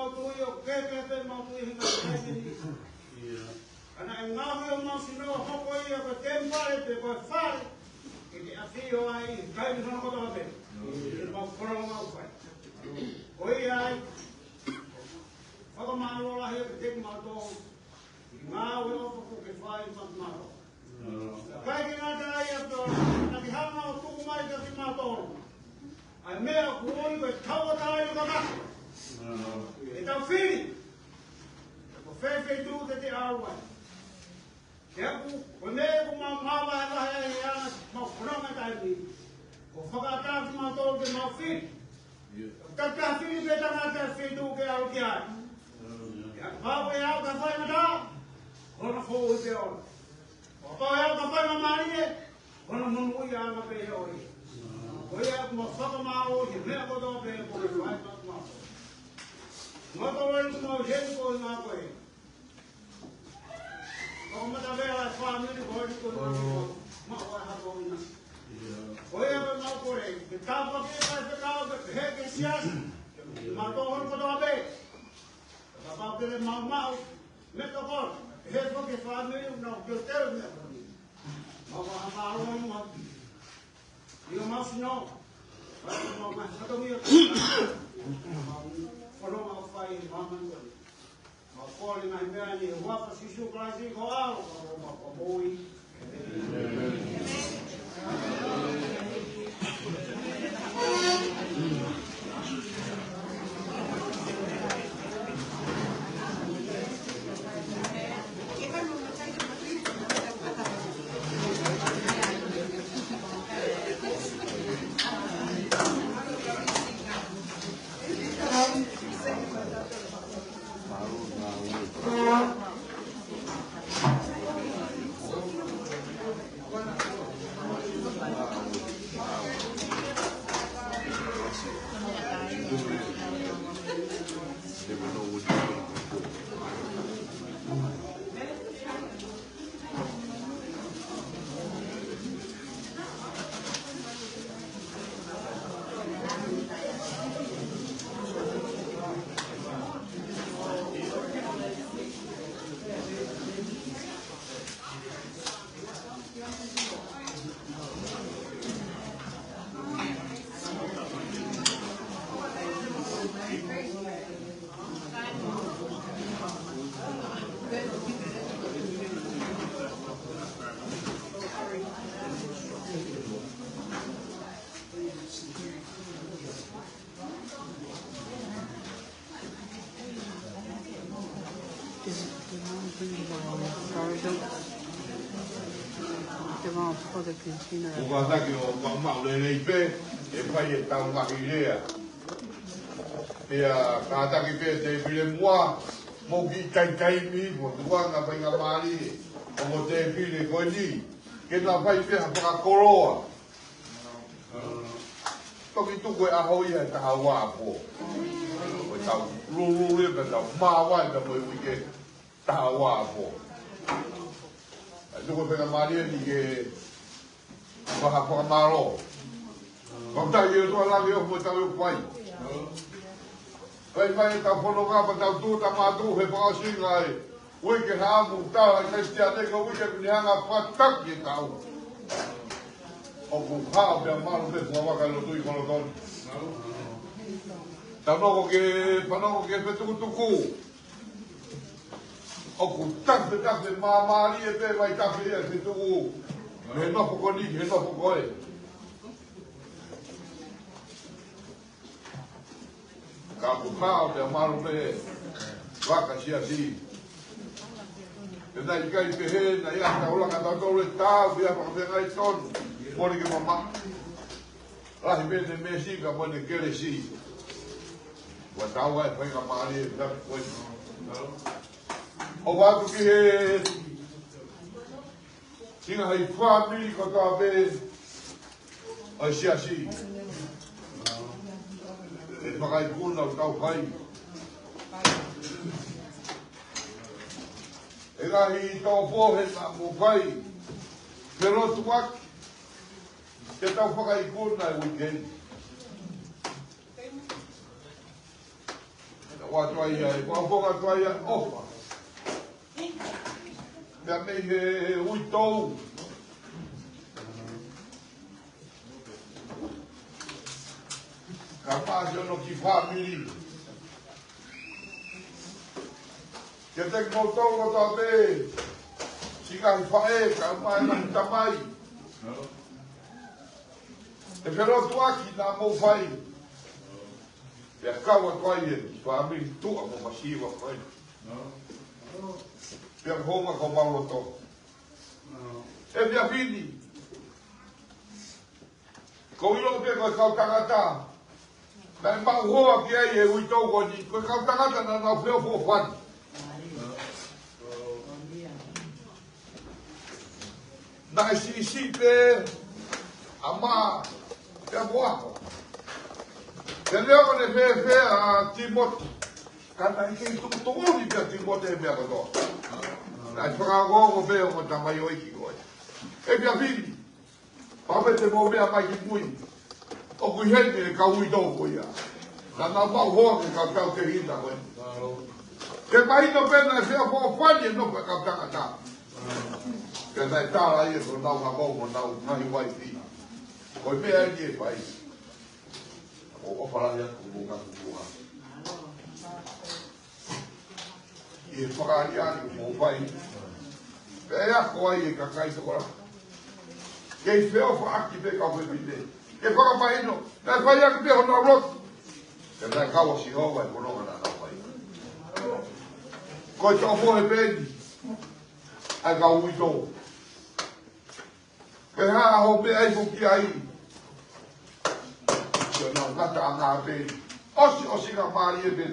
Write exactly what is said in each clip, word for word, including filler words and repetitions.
Mau tui ʻoku kehekehe pē mau tui he ngaahi taimi ni. ʻA ia, naʻe ngaohi homau sino hoko ia ko e temipale pe ko e fale ke te ʻafio ai ʻi he taimi hono kotoa pē ʻi heʻemau fononga ʻoku fai. Ko ia ai, fakamālō lahi atu kiate kimautolu ʻi he ngāue ʻofa kuo ke fai maʻa kimautolu. Kae ʻikai ke ngata ai, ʻa e tō, naʻa ke hanga ʻo tuku mai kiate kimautolu ʻa e meʻa ʻoku ui ko e tauʻatāina kakato. ʻEtau fili, ko fē feituʻu te te ʻalu ai. Pea ʻoku, ko e meʻa ʻoku mau māvahevahe ai ʻi heʻemau fononga he taimi ni, ko e fakaʻatā kimautolu ke mau fili. Ka ke fili pē tangata ʻi he feituʻu ke ʻalu ki ai. Pea kapau ʻe aʻu ki ha faingataʻa, ko hono foʻui pē ʻoʻona. Kapau ʻe aʻu ki ha faingamālie, ko hono monūʻiaʻanga pē ʻoʻona. Ko ia ʻoku mau fakamālō ʻi he meʻa kotoa pē kuo ke fai maʻa kimautolu. Mau tau ai ʻoku mau heni ko e ngā ko e ʻo matavela e fāmili ko eni ko e ngā ko e maʻu ai ha koina. Ko ia pē mau kole, ke tāpuakiʻi e faifekau, ke pehē ki he siasi, ke mau tō hono kotoa pē. Kapau ʻoku ke maʻu maʻu meʻatokoni, pehē foki ki he fāmili, ʻoku nau teuteu meʻa ko eni. Mau fakamālō muʻa. ʻIo mau sino, mau ngaahi fatongia, mau fononga ʻoku fai ʻi māmani ko eni. Mau kole ngaahi meʻa ni ʻi he huafa ʻo Sīsū Kalaisi ko homau ʻAlo, ko homau Fakamoʻui. Te mau bring the, um, sergeant. Te mau for the canteen. ʻOku ou kātaki ʻo maʻumaʻu lelei pē, ʻe fai ʻetau ngaahi lea. Pea kātaki pē tēpile muʻa, mo e kiʻi taimi, mo e tuʻunga faingamālie, ʻo mo e tēpile ko eni, ke na fai pē ha fakakoloa. Toki tuku e ʻaho ia he taha ua ʻa pō. Ko ʻetau lulululu ia pea tau māvae pea mo e uike taha ua ʻa pō. ʻE tuku e faingamālie ni ke faka-, fakamālō. Fakafetaʻi ki he ʻOtua Langi ʻo mo ʻetau ʻoku fai. Fai mai ʻetau fononga pea tau tuʻu ta mātuʻu he fakaʻosinga e uike haʻamu tala ʻi Kalisitiane ko e uike pine hanga fakataki e tau. ʻOku hao pea malu pē fuavaka lotu ʻi Kolotoni. Tau nofo ke, fanongo ki he fetukutuku. ʻOku tafetafe māmālie pē mai tafe ia fetuku. Mei he nofo ko eni, he nofo ko ē. Ka ʻoku hao pea malu pē vaka siasi. Pea naʻe ʻikai pehē, naʻe ʻi ai ha taulanga tautolu ʻe tau, pea fakafengai tonu. Mole ke mamaʻo. Lahi pē ʻene meesi ka mo ʻene kelesi. Ua tau ai faingamālie, tapu koe. ʻOku ʻoatu ki he siʻi ngaahi fāmili kotoa pē ʻo e siasi. ʻE fakaikuna ʻoku tau fai. ʻE ngaahi tō pō he na mo fai. Ke lotu ʻaki. Ke tau fakaikuna e uike ni. Ke tau Ua tuai ai, ua fonga tuai ai, ʻofa. Pea mei he uitou. Ka pasi hono kiʻi fāmili. Kiate kimoutolu kotoa pē, siʻi ngaahi faʻē, kae ʻumaʻā e ngaahi tamai. ʻE felotuaki naʻa mou fai. Pea kau atu ai e fāmili tuʻa mo masiva ko ē. Pea ko homau loto. ʻEfiafi ni. Ko e ʻilo pē ko e kau tangata naʻe maʻu hoa ki ai e uitou ko eni, ko e kau tangata naʻa nau feʻofoʻofani. Naʻe siʻisiʻi pē ʻa mā pea mo ako. Pea lea ko ē naʻe fēfē ʻa Tīmoti, ka naʻe kei tuʻutuʻuni pē ʻa Tīmoti he meʻa kotoa. Naʻe fakaongoongo pē ʻa e tamaioʻeiki ko ē. ʻEfiafi ni. Pea mei te mou meʻa mai ki mui, ʻoku ʻi heni e kau uitou ko ia. Naʻa nau maʻu hoa ki he kau tautehina ko ē. Ke mahino pē naʻe feʻofoʻofani e nofo e kau tangata. Pea naʻe tala ia ko honau hako mo honau ngaahi uaifi. Ko e meʻa eni ʻe fai. ʻOku ou ʻofa lahi atu ki hoʻomou ngaahi kupuʻa. ʻI he fakaʻaliʻali ʻoku mou fai. Pea ʻe ako ai e kakai tokolahi. Kei feʻofaʻaki pē kau fefine. Ke fakamahino, naʻe fai ʻaki pē honau lotu. Pea naʻe kau ʻa Sihova he fononga naʻa nau fai. Ko e toʻo fohe pē eni ʻa e kau uitou. Pea hā hoʻo meʻa ai foki ai. Sio nau ngataʻanga pē. ʻOsi, ʻosi ngā mālie pē.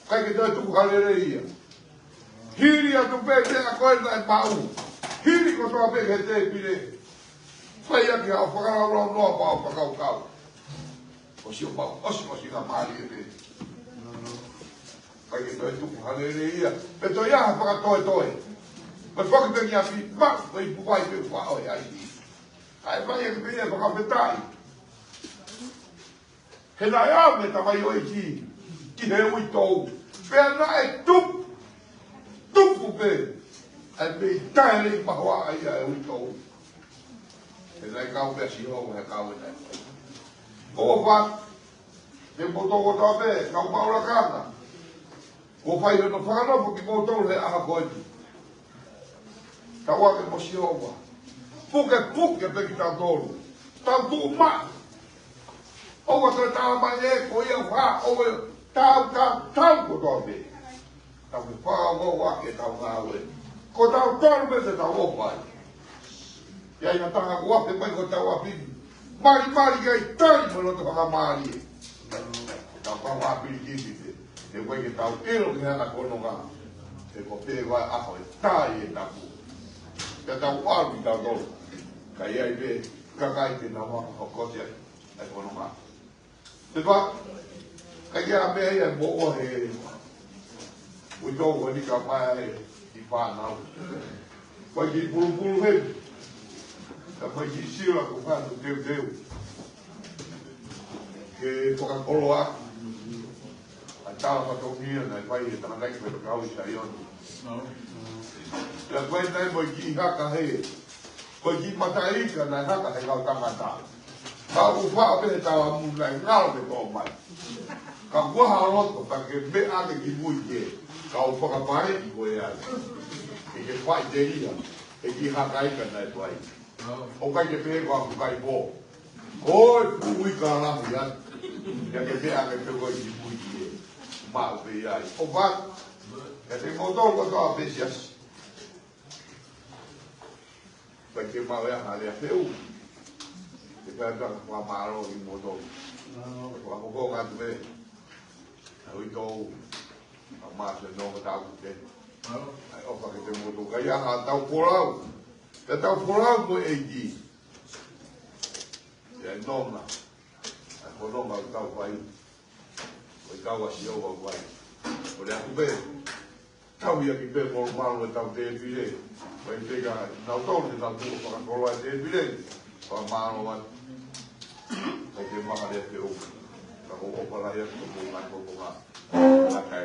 ʻIkai ke toe tuku ha lelei ia. Hili atu pē meʻa ko ē naʻe maʻu. Hili kotoa pē he tēpile. Fai ʻaki haʻo fakalaulaunoa pea u fakakaukau. ʻOsi ʻo maʻu, ʻosi, ʻosi ngā mālie pē. ʻIkai ke toe tuku ha lelei ia. Pe toe ʻi ai ha fakatoetoe. Pe foki pē ki ʻapi, maʻu, pe ipu vai pe faʻo e ai. ʻAi mai e pē ia fakafetaʻi. He naʻe ʻave e tamaioʻeiki ki he uitou. Pea naʻe tupu, tupu pē ʻa e meʻi taʻe lelei mahuaʻa ia ʻa e uitou. He naʻe kau pē ʻa Sihova he kau ʻe naʻe. ʻOfa, te mou tokoto pē, kau maʻu lakanga. Kuo fai hono fakanofo kimoutolu he ʻaho ko eni. Tau ake mo Sihova. Pukepuke pē kitautolu. Tau tuʻu maʻu. ʻOua te tau mai ē ko ia fa, ʻoua tau, tau, tau kotoa pē. Tau ke fakaongo ake tau ngāue. Ko tautolu pē te tau ʻofa ai. ʻI ai ha taha kuo ʻave mai ko tau ʻapi ni. Malimali kai tali mo loto fakamālie. Tau kau ʻapi ni kipi pē. He ʻoku ʻikai ke tau ʻilo ki he anga ko hono ngā. He ko pē vai ʻaho ʻe tali e tapu. Pea tau ʻalu kitautolu. Ka ʻi ai pē kakai te nau hanga ʻo hokosia ai ko hono ngā. Te pa, ka ia mea ia mo o he uitou ko eni ka mai he ʻi fānau. Mai ki pulupulu he, ka mai ki sila ko fānau teuteu. Ke fakakoloa, ʻa e tala fatongia naʻe fai he tangataʻeiki ko e kau ʻi Saione. Pea ko e naʻe mai ki haka he, ko e kiʻi mataʻi ika naʻe haka he kau tangata. Ka u faʻa pē he tau amu naʻe ngalo ke tō mai. Ka kuo ha loto ka ke meʻa ake ki mui ke. Ka u fakapaiʻi ko e ai. Ke ke fai te ia. He kiʻi haka ika naʻe fai. ʻOku ʻikai ke pehē ko aku kai pō. Ko e pui ka lahi ai. Ia ke meʻa ake pē ko e ki mui ke. Maʻu pē ai. ʻOfa. Kiate kimoutolu kotoa pē siasi. Pea ke maʻu e hā lea feʻunga. Ke pehē atu ʻa e fakamālō kimoutolu. Ko e fakafofonga atu pē. ʻA e uitou. ʻA Māsio Nonga tau kute. ʻA e ʻofa kiate kimoutolu. Ka ʻi ai ha tau folau. Ka tau folau mo e ʻEiki. ʻI ai Nonga. ʻA e fononga ʻoku tau fai. Ko e kau ʻa Sihova ʻoku fai. Ko e lea atu pē. Tau ia ki pē molumalu e tau tēpile. Vai pē ka nau tau te nau tuʻu fakakoloa e tēpile. Fakamālō atu. Kai te maha lea feʻunga. Ka ko ʻofa lahi atu ko ngā ko ngā. Ngā kai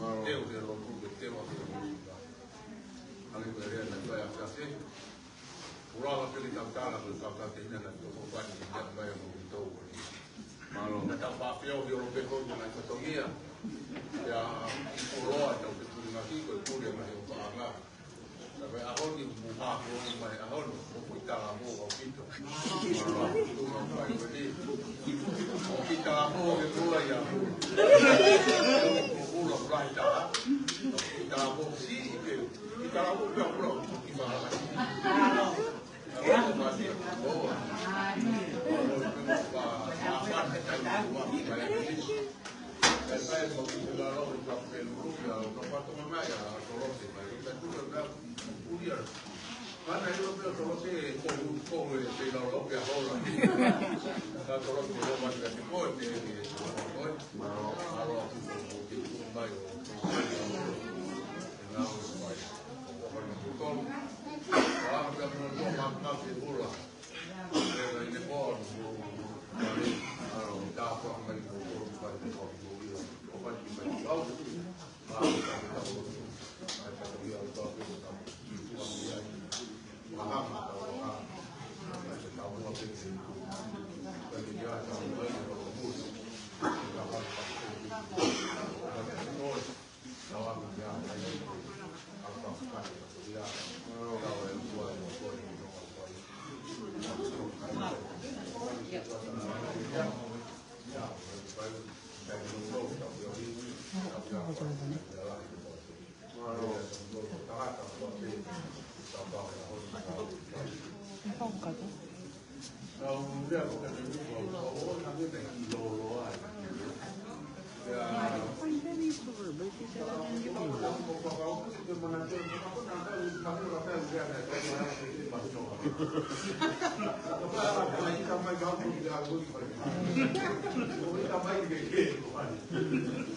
Mālō. Teu ke lotu ke teu ake ke lotu. Haleluia, na fai a kake. Ua la pele kau tala ko kau kake na na toko fani ke kia mai mo ki tau. Mālō. Na tau pa feo di olo pe ko na ka tongia. Ia i koloa tau te puli ngaki ko puli mai o pa anga. Tabe ʻaho ni mo mako mai ʻaho ni, mo kui tala mo ʻaupito. Mo kui tala mo ke kula ia kula. Mo kula kula i tala. Mo kui tala mo si i ke, kui tala mo ka kula, kui tala.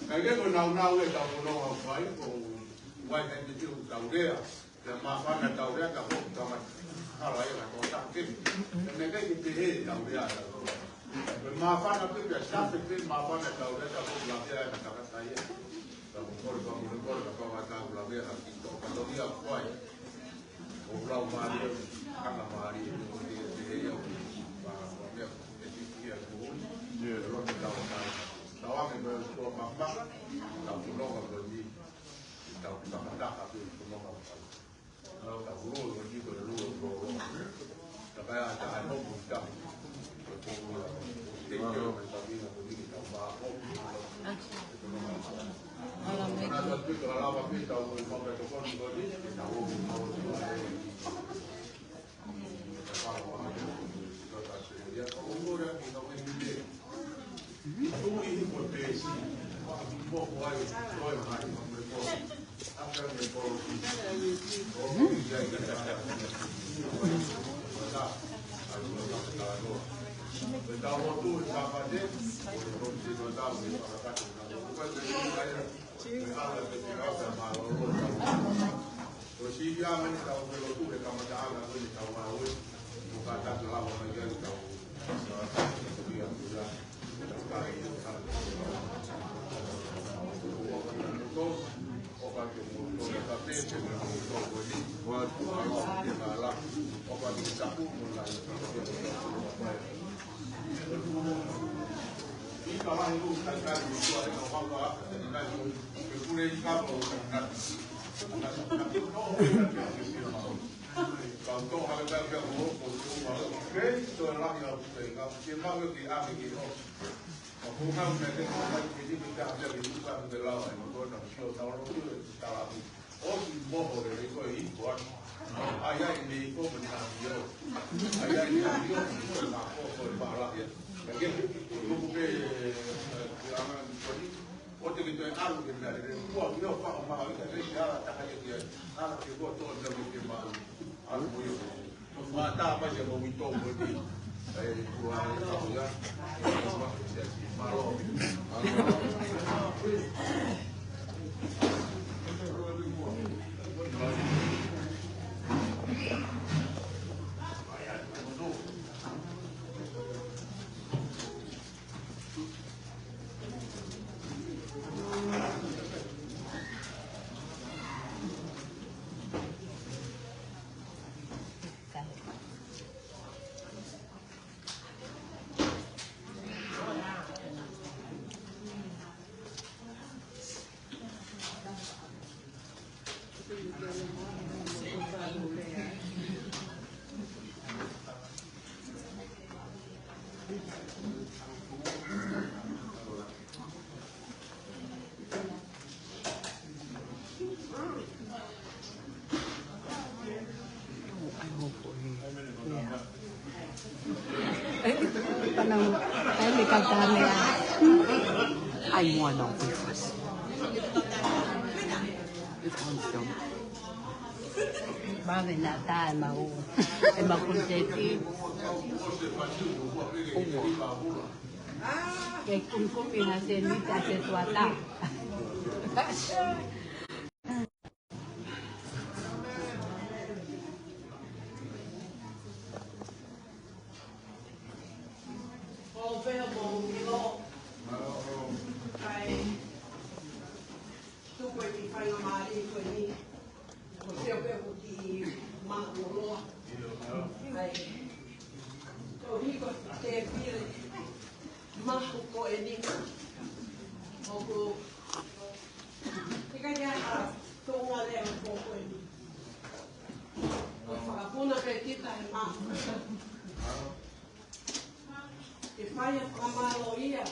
Ka ke ko nau nau e tau kono au fai ko wai kai te tiu tau lea. Pea māfana tau lea ka ko tama hala ia ka tō take. Pea me kai ke te he tau lea tau lea. Pea māfana pē pea sape pē māfana tau lea ka ko la pea na ka ka ia. Ka ko kore Vave naʻa tā ʻema ʻū, ʻema kutepi. Ke kumikumi ha seniti ʻa e tuʻa tā. Tuku e kiʻi faingamālie ko eni. Ko e pē ko e kiʻi maʻuloa. ʻAi. Ko e hiko tēpile mahu ko eni. ʻOku ʻikai ke ʻi ai ha Tonga lea ko eni. Ko e fakapuna pē kita he mahu. Ke fai ha fakamālō ia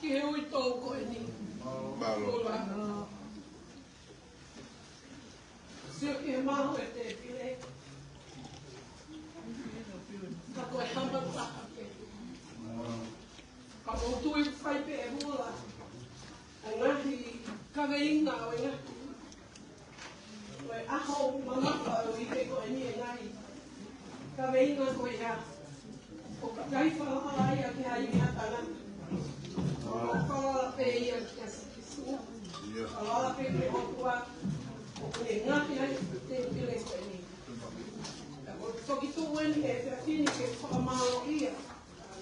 ki he uitou ko eni. Mālō. Sio ki he mahu e tēpile. Ka ko e hama taha pē. Ka ʻoku ou tui fai pē ʻe Mula ʻa e ngaahi kaveinga ʻo e ngaahi, ʻo e ʻaho mamafa ʻo e uike ko eni ʻa e ngaahi kaveinga ko ia. ʻOku ʻikai falala ia ki ha ivi ʻa e tangata. Falala pē ia kia Sīsū. Falala pē ki he ʻOtua. ʻOku ne ngaohi ai e tēpile ko eni. Ka ʻoku toki tuʻu eni he efiafi ni ke fakamālōʻia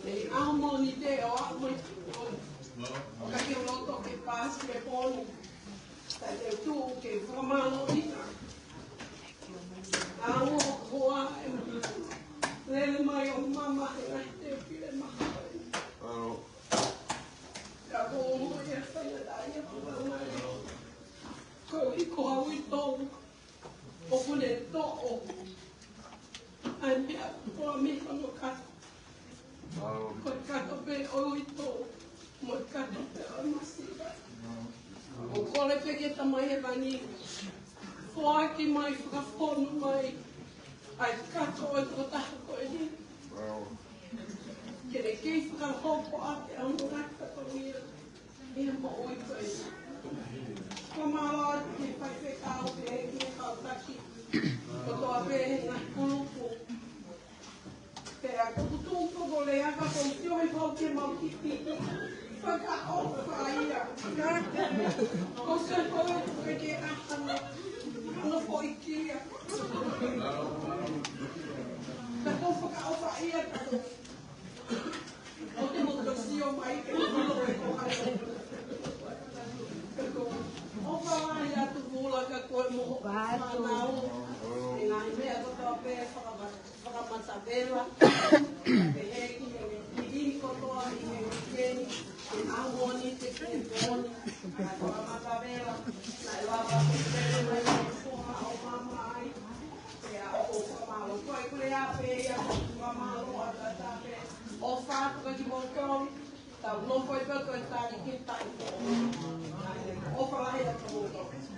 ʻa e ʻaho Mōnite ʻo aʻu mai ki he ʻaho ni. ʻOku ʻikai ke u loto ke paasi e pō Ka te u tuʻu ke fakamālō ʻi he ʻaho ko ia ʻe lele mai ʻo mamahi ai te pile maha. Ka ko ia faingataʻa ia ko ia. Ko e ʻuhi ko au ʻi tō ʻoku ne toʻo ʻa e meʻa kotoa mei hono kato. Ko e kato pē ʻo e uitou, mo e kato pē ʻo e masiva. ʻOku kole pē ki he Tamai Hēvani, foaki mai, fakafonu mai ʻa e kato ʻo e tokotaha ko eni, ke ne kei fakahoko ʻaki ʻa hono ngaahi fatongia ʻi he moʻui ko eni. Fakamālō atu ki he faifekau pea ki he kau taki kotoa pē he ngaahi kulupu. Pea ko e tuʻu ko e lea ka ko e sio he pau ke mau kiʻi fakaʻofa ia. Ko e sio he pau ke ke ʻahana, ʻana foʻi kia. Ka ko e fakaʻofa ia ka ko ʻoku mau sio mai ke ʻofa lahi atu Vula ka ko e moho fānau. E ngaahi meʻa kotoa pē fakama-, fakamatavela. Pehē ki he kiʻi kotoa ʻi he weekend, ke ʻaho ni, ke pehē ni, ka fakamatavela. Naʻe lava ke pehē mai ko e foha ʻo mama ai. Pea ʻoku ou fakamālō. Ko e kule a pē ia, fakamālō atu ʻa tape. ʻOfa atu ka kimoutolu. Tau nofo ʻi pē ko e tali ke taʻi. ʻOfa lahi atu kimoutolu.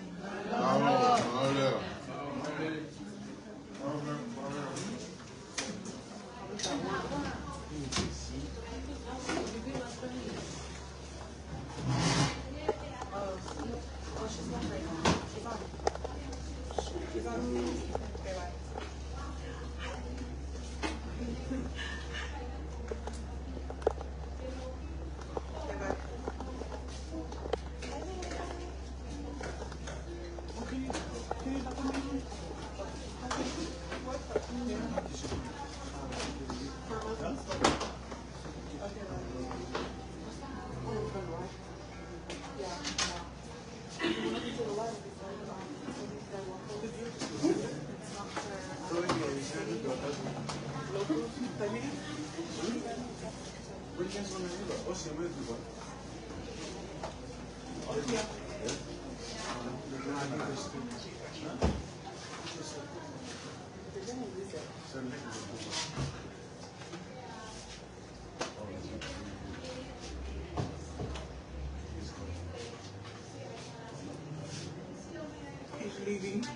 He's leaving.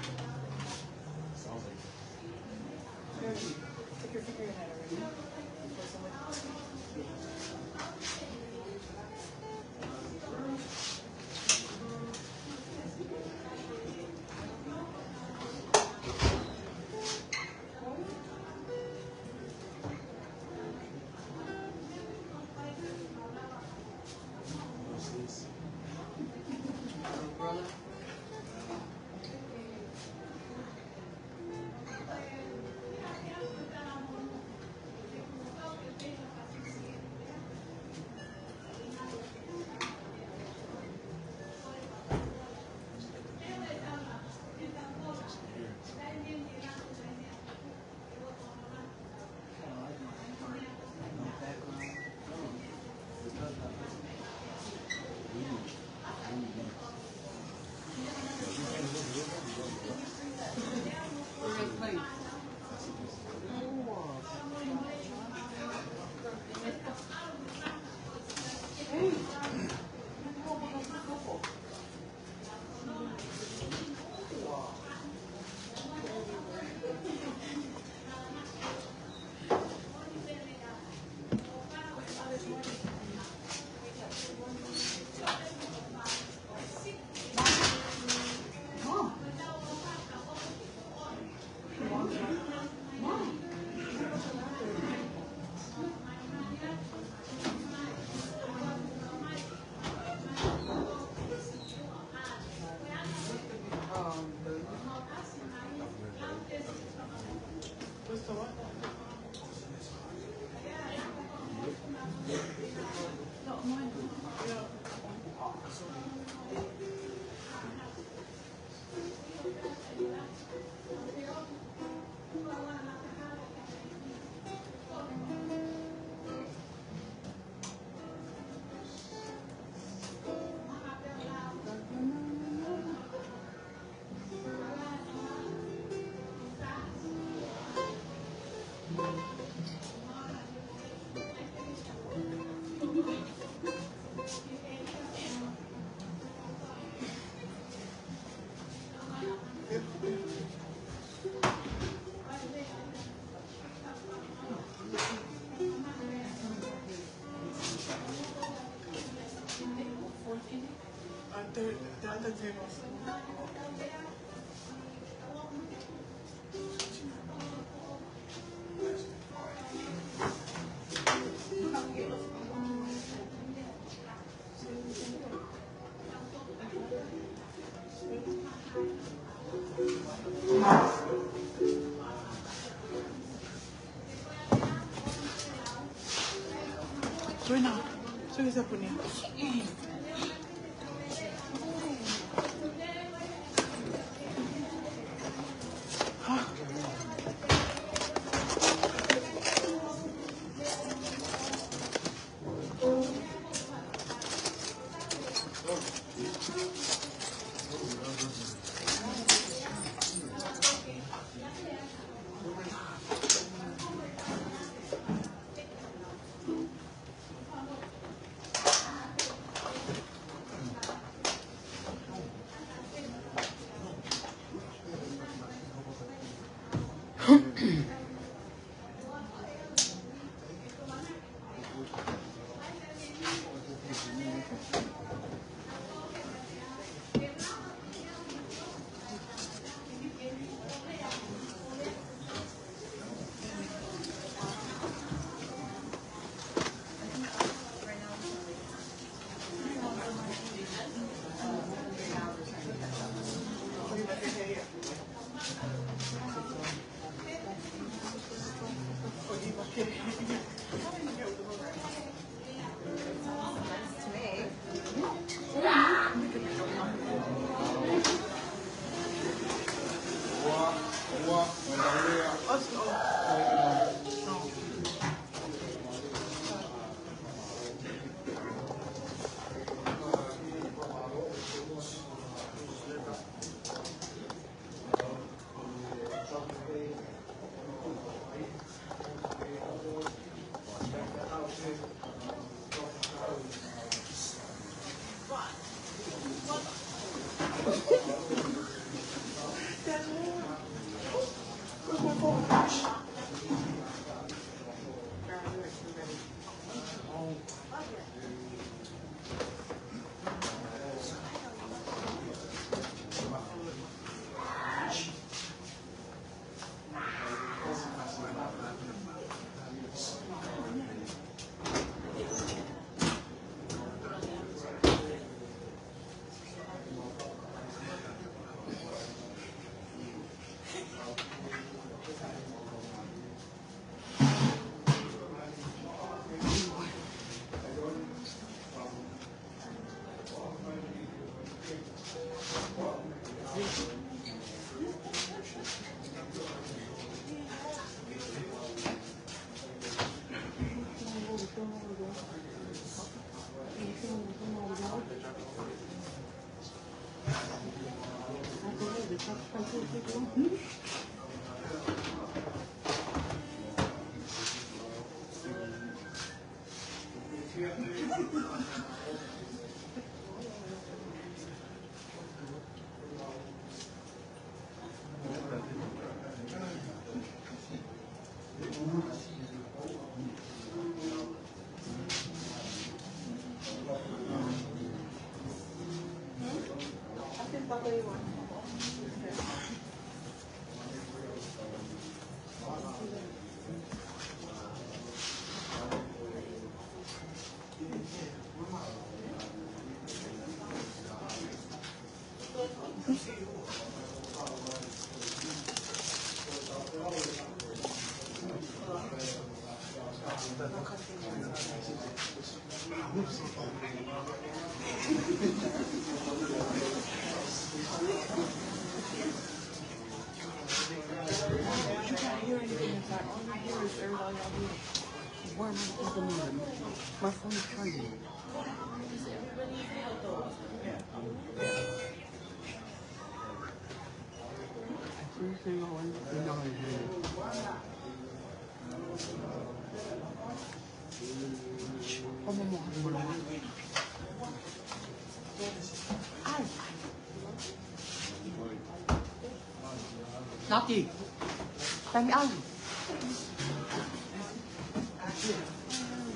Take your finger in it already. The, the other table. Soi na, soi ke sapuni. You can't hear anything inside. All you hear is everybody out here. Why am I supposed to move? My phone is charging. Every single one, you know, is here. Come on, come on. Ai. Naki. Taimi ʻalu.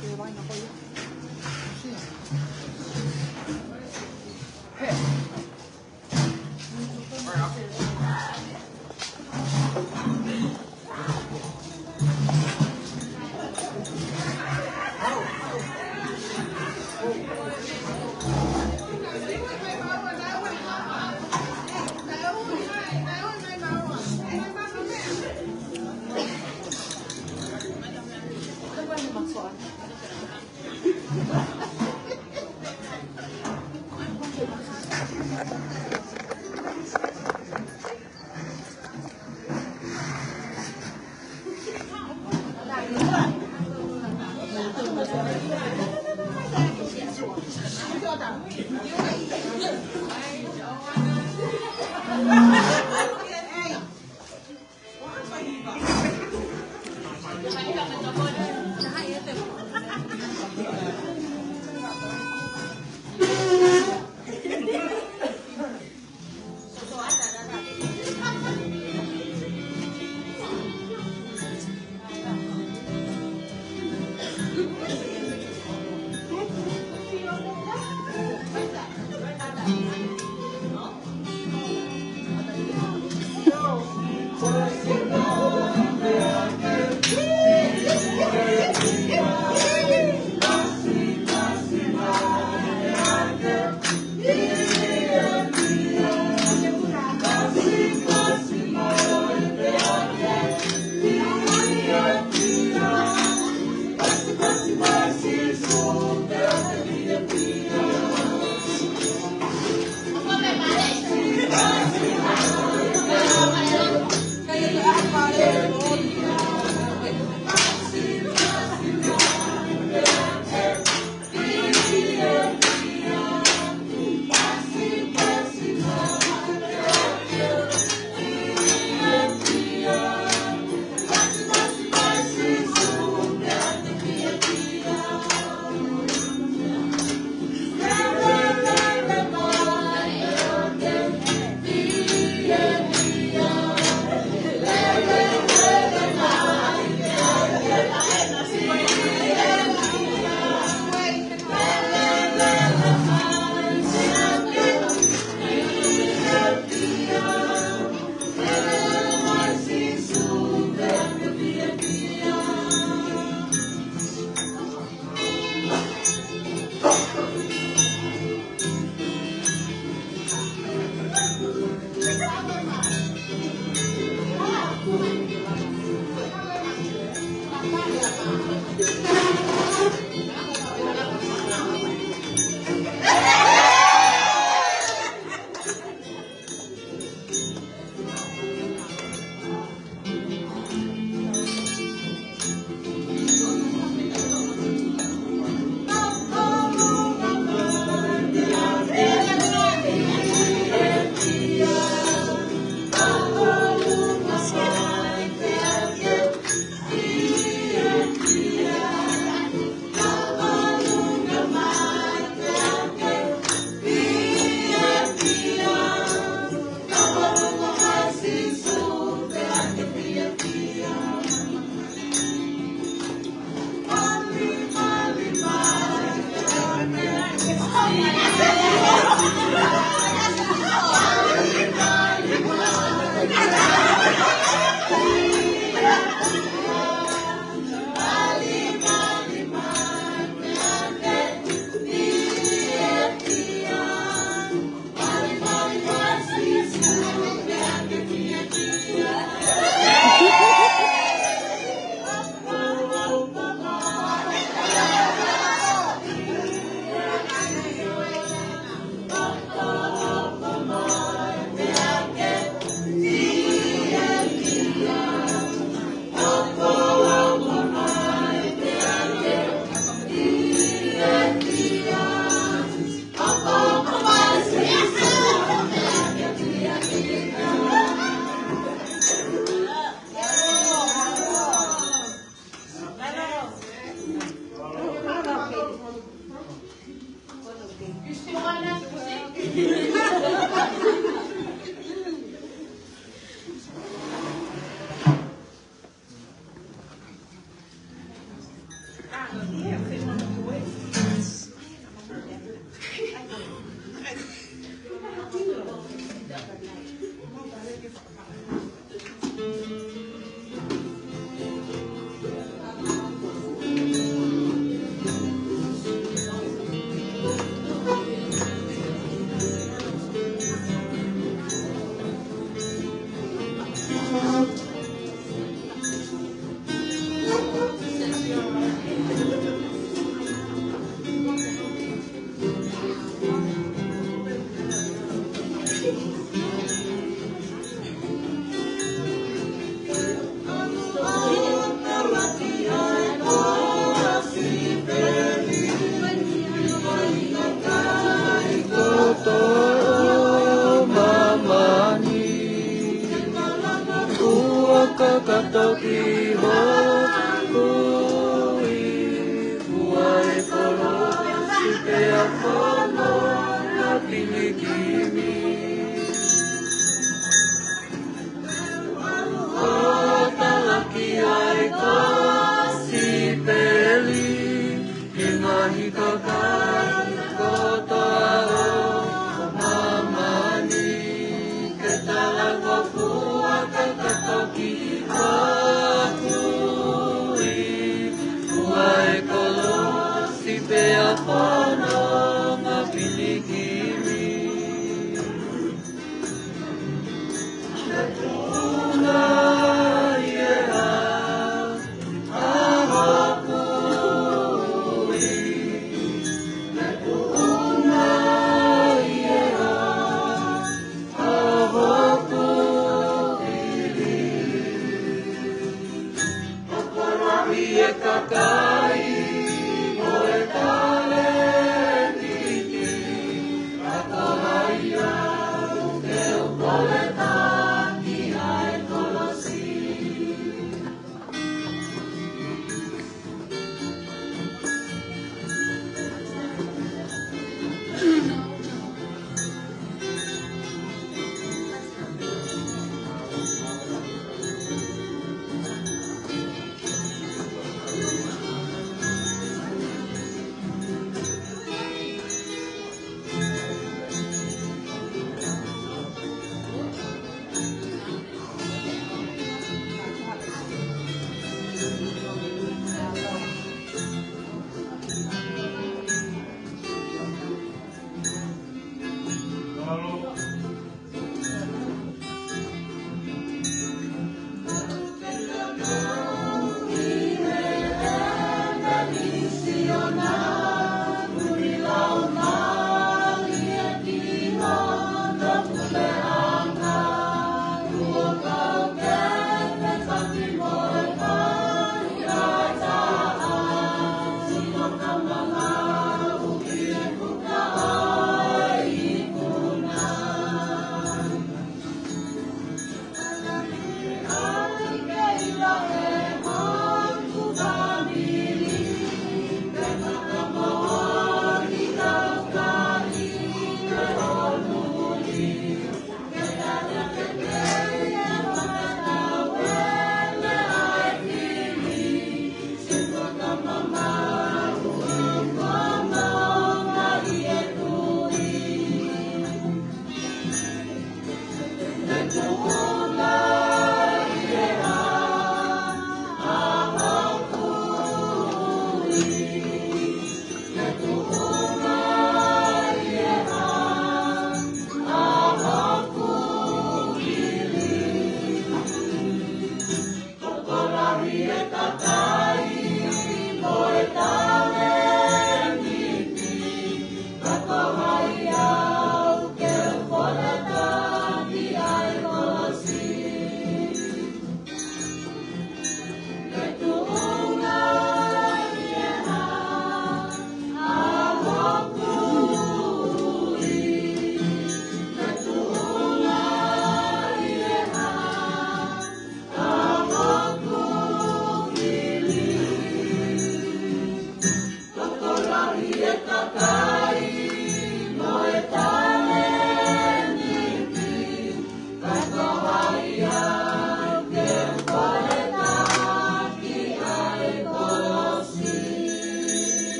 Ke vaina ko ia. He,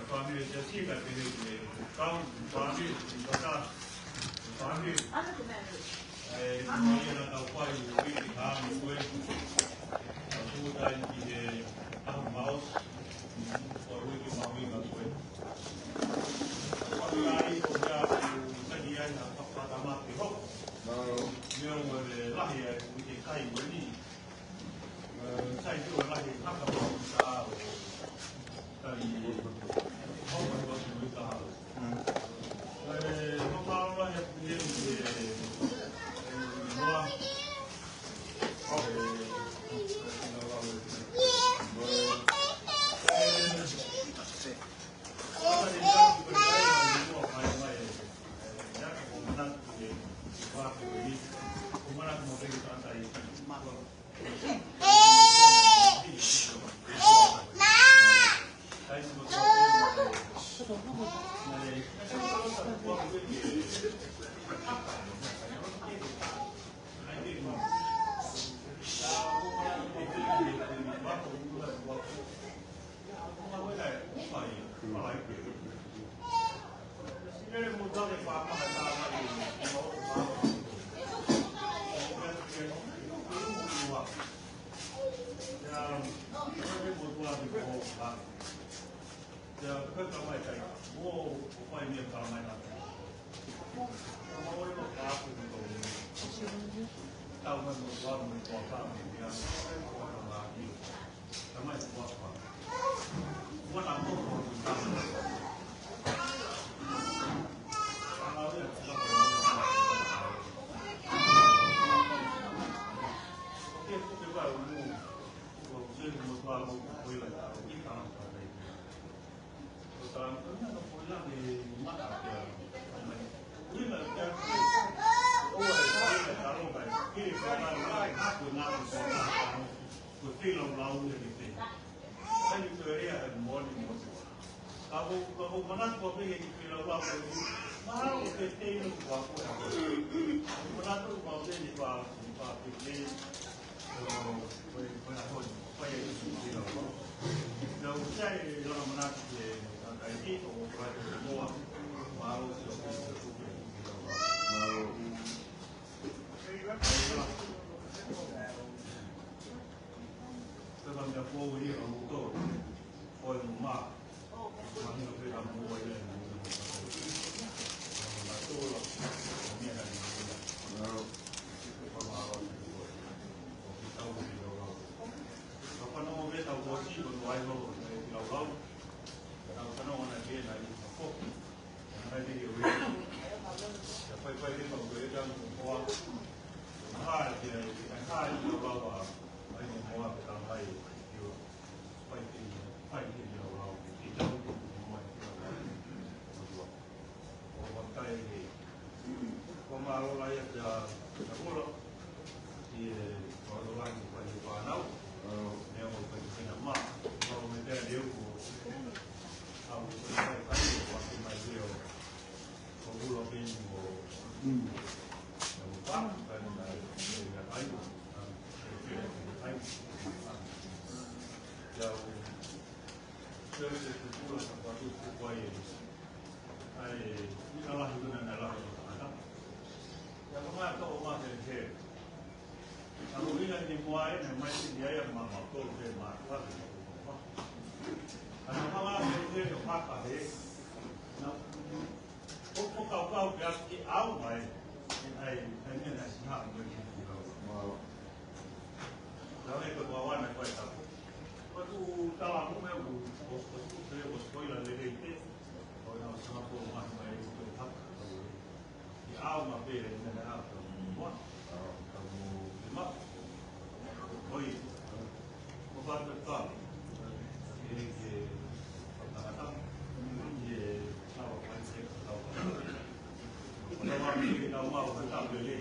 Fāmili, te sika te he te kau, fāmili, te kata, fāmili. ʻE, ko ia naʻa tau fai ʻi he wiki hā mo koe. Tau tuʻu tai ki he ʻaho maos, ko e wiki mahuʻinga ko ē. Tau fai ai ko ia ʻoku tali ai ha fakatamaki hoko. Mea ʻoku lahi ai ʻoku ʻikai ko eni. Ka ko, ka ko manatu ko pē he ki pē lau lau ko ni. Mahalo ko pē te ino ko a ko a ko. Manatu ko pē ni pa, ni pa pē te. Ko, ko, ko a ko ni. Ko e ni ki lau lau. Na u sai la manatu ke na kai ki ko ko a ko a. Mahalo si o pē te ku pē ki lau lau. Mahalo. Pea ka mea fou ia ka moutolu. Ko e mā. Mahino pē ka mou ai e mā. Mā tō la. Mea ka ni mā. Ko e mā la. Ko e tau ki lau lau. Ka whano o me tau kōsi ko no ai lo. Ki lau lau. Ka whano ana ke na i ka fo. Ia ko ngā tō o mate he. Ka ko ina ni moa e ne mai ki ai a mama tō te mā kua te mā. Ana mama ko te o maka he. Na o ko kau kau ke aki au mai. Ai, ai ne na si ha mo ki au. Wow. Ka me ko wana ko e tapu. Ko tu tala mo me u o ko tu te o spoiler le le te. Ko na o sa ko ma mai ko e tapu. Ki au ma pele ne na ka mo. Ka mo ki ma. Oi. Ko pa te ka. Ke ke pa ta ta. Ke sa wa pa te ka. Ko na wa mi ka ma wa ta le le.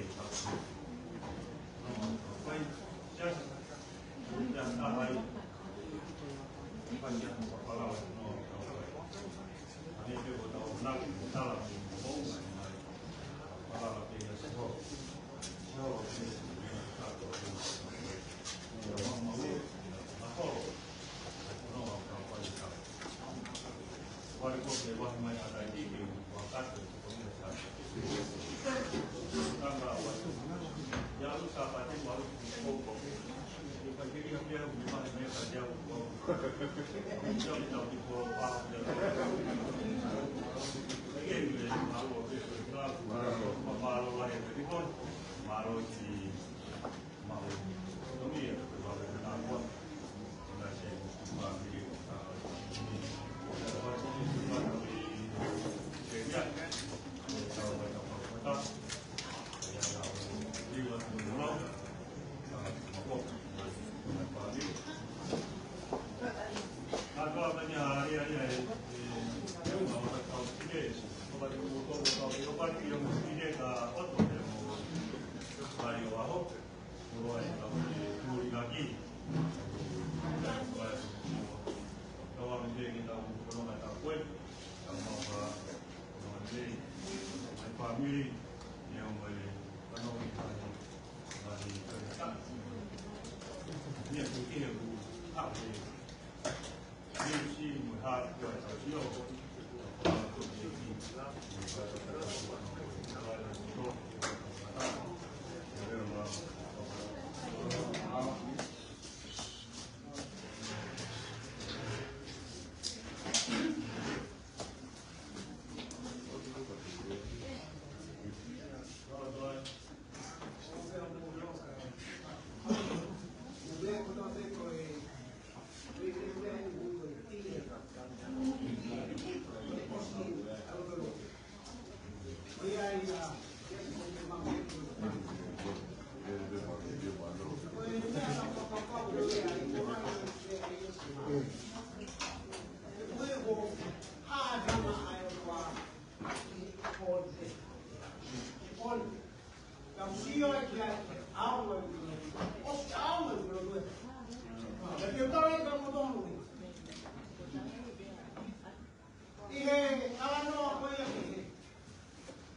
ʻI he talanoa ko ia ki he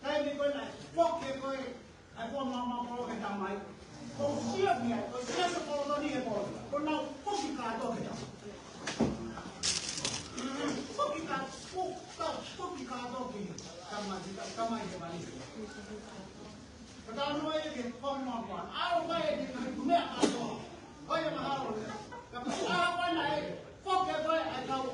taimi ko ē naʻe foki ko ē ʻa e fua maama kolo ki he tamai. Ko e sio ki ai, ko e sio ki he kolo ni he kolo. Ko ʻenau foki kātoa ki he tamai. Foki kā-, fo-, kā-, foki kātoa ki he tamai, ki he tamai he mali. Ka talanoa ia ki he fua maama kolo. ʻAlu mai ki he meʻa kātoa. Ko ia mahalo. Ka ʻalu mai naʻe foki ko ē ʻa e kau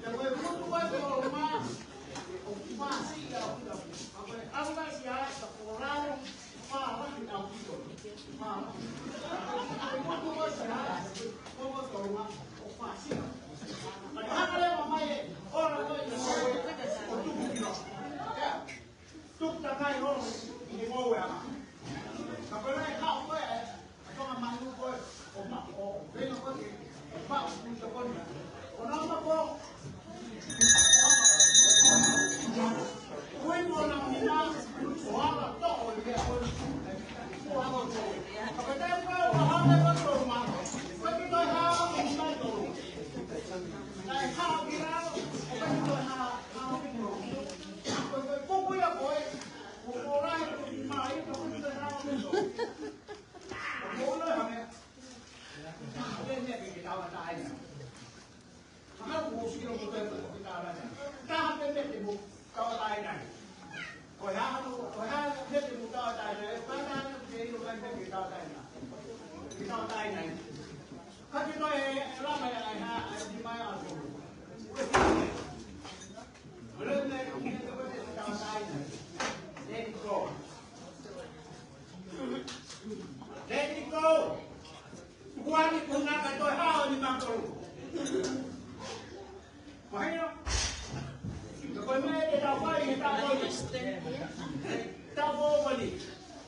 Ka ko e motu ko ē ko Loma, ʻoku fāsiʻi ʻaupito. Ka ko e ʻalu ʻa Siaʻa, ka ko Lalo, fālahi ʻaupito. Fālahi. Ko e motu ko ē Siaʻa, ko e motu ko Loma, ʻoku fāsiʻi. Ka ne hanga leva mai ʻo ʻola ko ē ʻi he ʻotu ki Loma. Tuku takai holo ʻi he ngoue ʻa. Ka ko e lahi haʻu ko ē, ʻa Tonga manu ko ē, ʻo ma, ʻo venga ko ē, ʻo ma, ʻo ma, ʻo na ma ko. Ui mo na mina, ʻo ala toʻo ʻi he ʻo, ʻo ala toʻo. Ka ko e taimi ko ē, ʻo hanga ko ē ʻo ma, ko e ki toi ha, ʻo ma toʻo. Naʻe haʻu ki lalo, ʻo ka ki toi ha, ha, ʻo ma toʻo. Let it go. Let it go. Kuani kuna ka toi hao ni makolu. Mahino? Ko e meʻa te tau fai, te tau fai. Tau fai.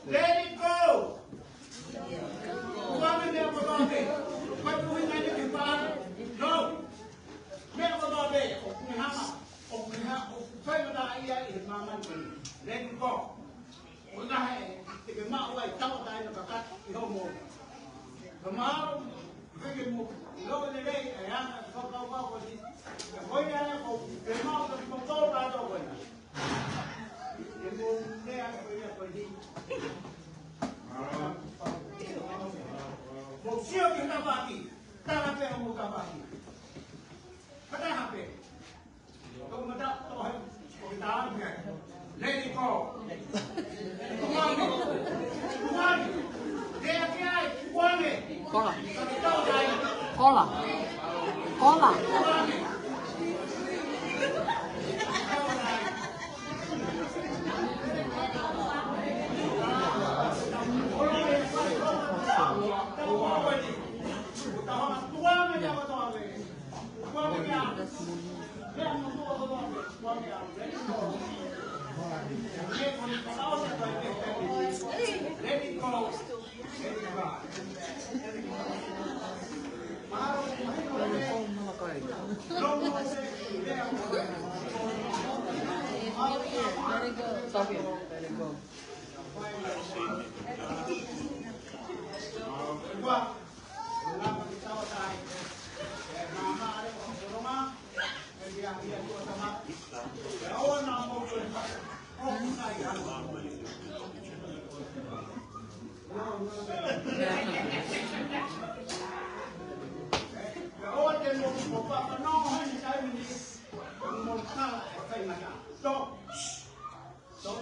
Let it go. Kuani meʻa kotoa pē. Ko e tuhi nani ke pā. No. Meʻa kotoa pē. ʻOku ne hanga. ʻOku ne ha-, ʻoku fai mata ia ʻi he māmani ko eni. Let it go. ʻO naʻe, te ke maʻu ai tauʻatāina kakato ʻi hoʻo moʻui. Ka mahalo, ke ke mo, ʻilo lelei, ʻe anga, fakakaukau ko eni. Ka ko ia ʻe, ko, ke maʻu, ka ke mo tau ka tau ko ena. Ke mo, lea, ko ia, ko eni. Mo sio ki he tafaʻaki, tala pē hoʻomo tafaʻaki. Ka taha pē. Let it go. Kola. Kola. Kola. Let it go. Let it go. Stop. Stop.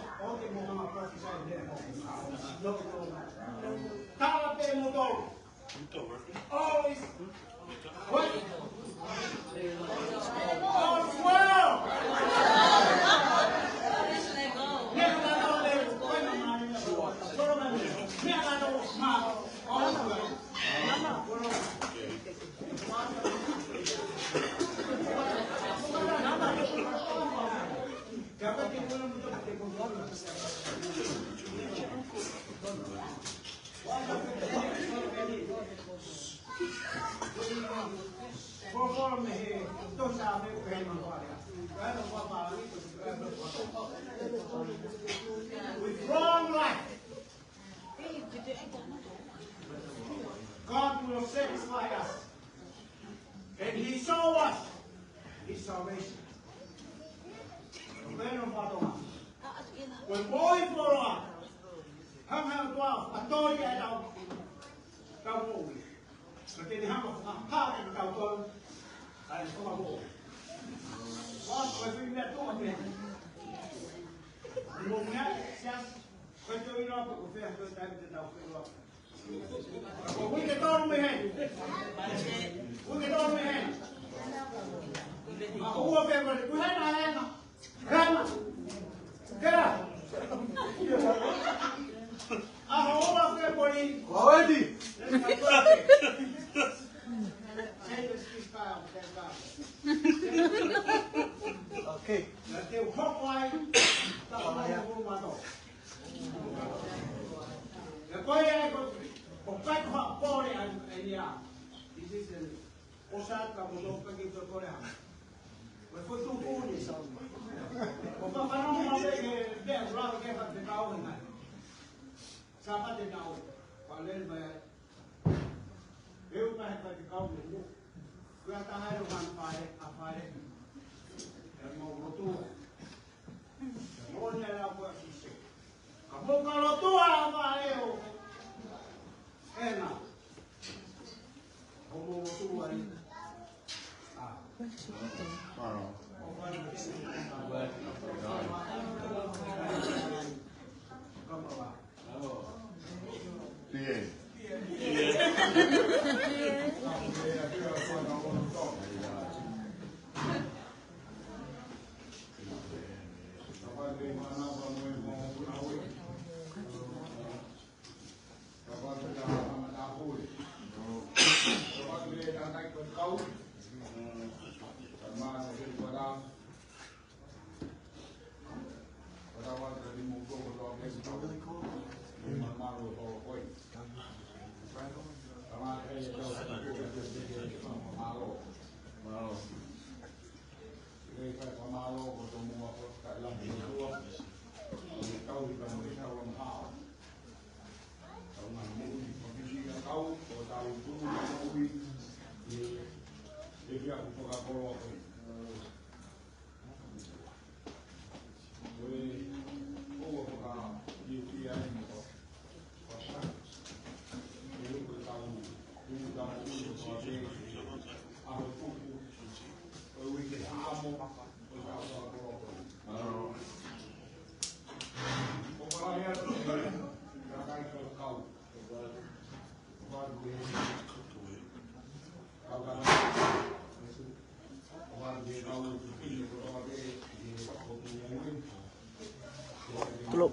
Tala pē mo tau. Always. What? All's well. Meʻa lalo le, ko e mama ni na. Solo mami. Meʻa lalo ma. All's well. With long life, God will satisfy us. And he show us his salvation. Ko e moʻui fuoloa. Hanga ʻe he ʻOtua ʻo fakatori ʻetau, ʻetau moʻui. Ka te ne hanga ʻo fakahā kiate kitautolu ʻa e fakamoʻui. Ko e foʻi meʻa tuʻu pē. Mo e meʻa, siasi, ko e toe ʻilo ko e fē, ko e taimi te tau feʻiloaki. Ko e uike tolu mei heni. Uike tolu mei heni. Ua Fēpueli, kuo hena, hena. Hena. Kea. ʻAho ua Fēpueli. Ko eti. Okay. Na te u hoko ai. Taha ia. Ko ia ko, ko e kai ko ha pole ai, ai ia. This is an ʻO sa ka mo tō ka ki tō kore ha. Mo e foʻi tuʻutuʻuni. ʻO ka fanongo mai pē ke meʻa ʻoku lava ke fai te kau ʻi nai. Sa pa te kau. Pa lele mai ai. E u ka he fai te kau mo mo. Kua ta hai lo han fale, a fale. E mo mo tu. Mo ne la ko a sise. Ka mo ka lo tu a fale o. Ena. Homo motu ai. Ah. Mālō. Kama wa. Bien. Klop.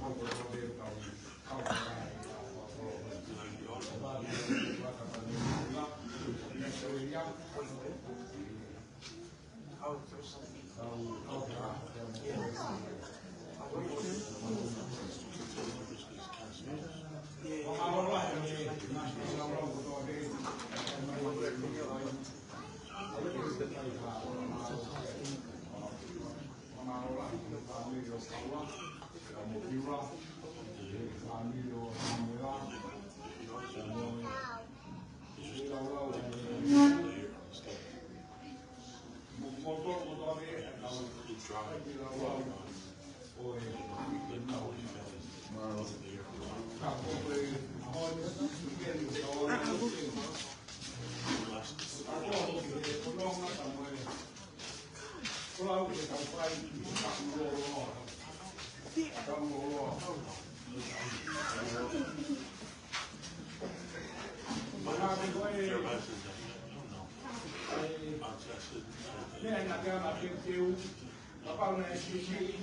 Kapau naʻe sisi,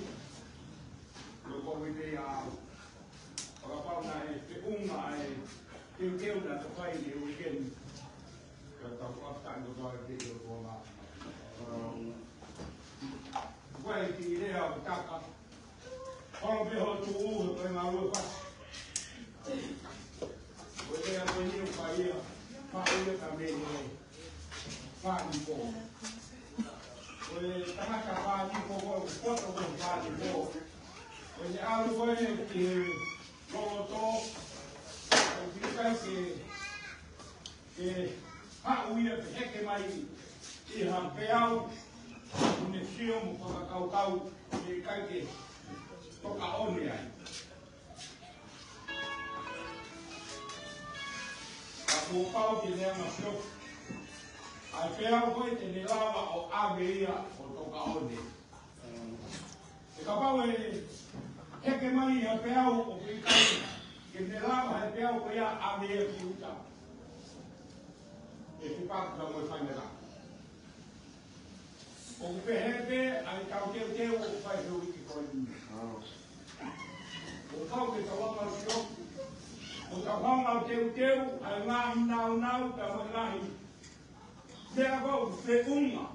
ko e komiti ia, kapau naʻe feʻunga ai, teuteu na ka fai e weekend, ka tau after ko tau te o tō na. Ko e ki lea o taka, Holo pē ho tuʻu he ko e ngāue fasi. Ko e lea ko eni ʻoku fai ia, faʻu ia ka mei he fāniko. Ko e tangata fāniko ko e poto ko e fāniko. Ko e ʻalu ko ē ki he loloto, ʻoku ʻikai ke ke haʻu ia ke heke mai ʻi ha peau, ʻo ne sio mo fakakaukau, ʻe ʻikai ke toka ʻone ai. Ka kuo pau ke ne anga sio. ʻA e peau ko ē te ne lava ʻo ʻave ia ʻo toka ʻone. ʻE kapau ʻe heke mai ha peau ʻoku ʻikai ke ne lava he peau ko ia ʻo ʻave ia ki ʻuta, ʻe fepaki ka mo e faingamālie. ʻOku pehē pē ʻa e tau teuteu ʻoku fai he uike ko eni. ʻOku tau ke tau anga sio. ʻOku tau hanga ʻo teuteu ʻa e ngaahi nāunau pea mo e ngaahi meʻa ʻoku feʻunga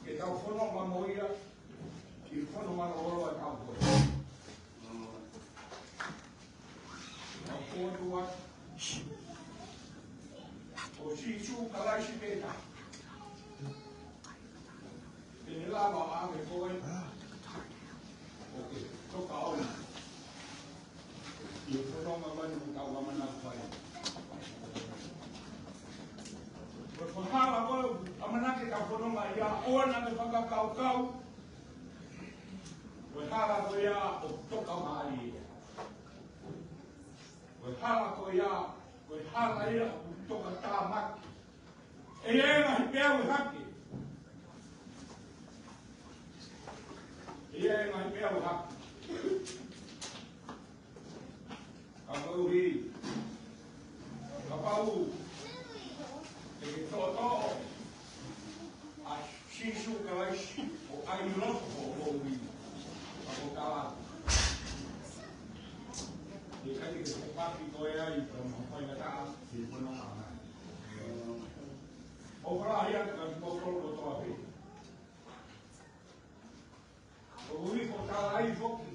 ke tau fononga mo ia ʻi he fononga lōloa ʻa e tau ko eni. Ka ko e ʻOtua, ko Sīsū Kalaisi pē taha. Pea ne lava ʻo ʻave koe ʻo ke toka ʻo ʻi he fononga mai ʻoku tau ʻamanaki fai. Ko e hala ko ē ʻamanaki ke tau fononga ai, ʻoua naʻa ke fakakaukau ko e hala ko ia ʻoku toka mālie. Ko e hala ko ia, ko e hala ia ʻoku toka tāmaki. ʻE ʻi ai e ngaahi peau ʻe hake. ʻE ʻi ai e ngaahi peau ʻe hake. Ka koeʻuhi, kapau te ke toʻotoʻo ʻa Sīsū Kalaisi ʻo ʻai ʻi loto hoʻo moʻui, ka ko e tala atu, ʻe ʻikai te ke fepaki koe ai pea mo e faingataʻa ʻi he fononga mai. ʻOfa lahi atu kiate kimoutolu kotoa pē. ʻOku ui ko e tala ai foki.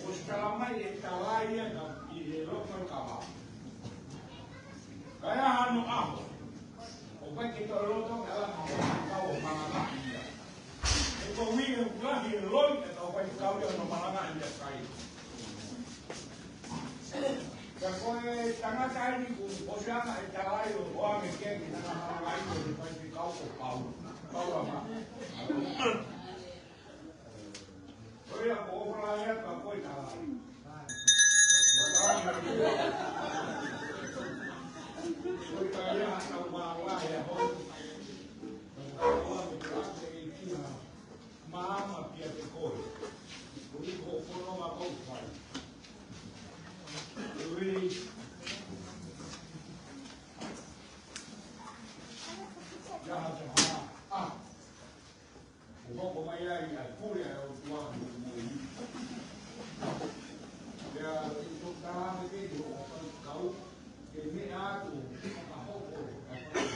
ʻOsi tala mai e tala ia ka ʻi he loto ʻo e kava. Ka ʻi ai hano ʻaho ʻoku ʻikai ke toe loto ke ala mo kau ʻo malangaʻi ia. He ko e ui ʻoku lahi e loi ʻa e kau faifekau ia ʻo malangaʻi ia kai. Ka ko e tangata eni kuo ʻosi ʻange e tala ʻo ʻoange ke ke nana malangaʻi ko e faifekau ko Paula. Paula ma. Ko ia ko e ʻofa lahi atu ka ko e tala. Ko e tala ia ʻa e tau malangaʻi ʻa e hou. Ko e tala ia ʻa e kia. Māmā pē kiate koe. Ko e ko fononga ʻoku fai. Ko e ia ha te hā. ʻA. ʻOku hoko mai ai ʻa e pule ʻa e ʻOtua mo e moʻui. Pea ʻi he tokotā me te ʻi hoʻo faifekau. Ke meʻa atu, ka hoko, ka hoko.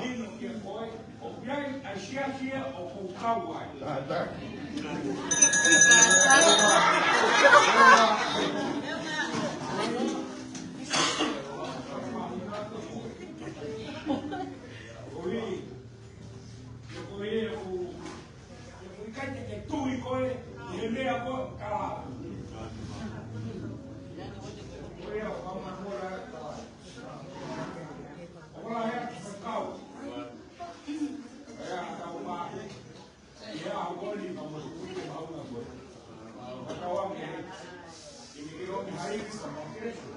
ʻOku ʻi ai ʻa e siasi ia ʻoku kau ai. Ko ia, ko ia ʻoku, ʻoku ʻikai te ke tui koe ʻi he meʻa ko ē ʻoku tala. Ko ia ʻoku kau mai ko ē ʻoku tala. ʻOku lahi ʻa e kau. Ia, tau mā. Ia, ʻa ko ni ka mo te kui te mauna ko ē. Ka tau ange. Ini ki lo ni hai ka mo ke su.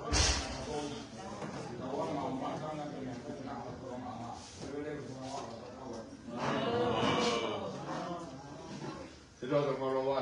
Tau ange ʻo mākanga ke ne kona ʻo tau mā. Lele ko ʻa tau. Te tau tau koloa.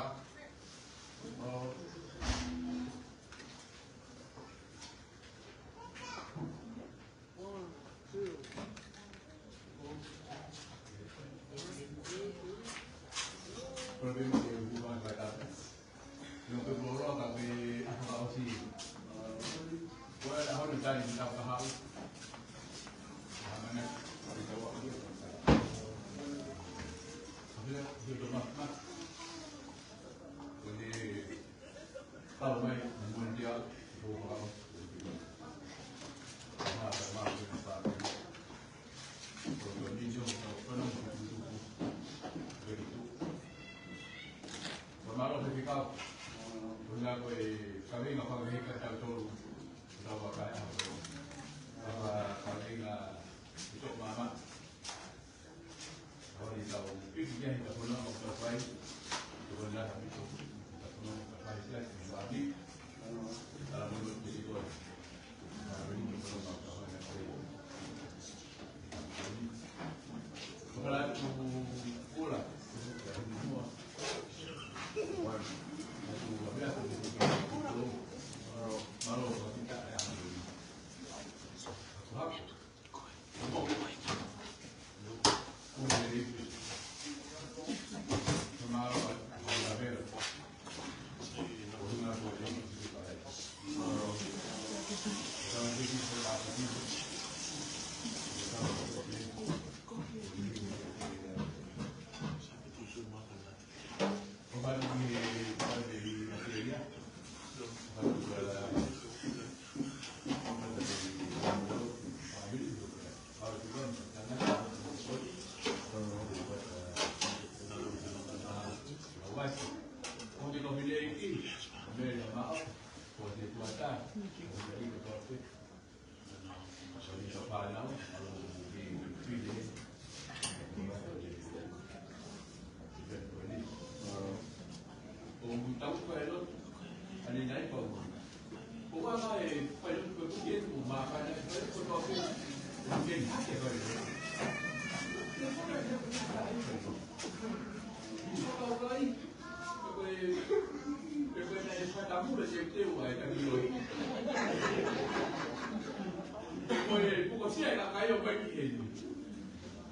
Ka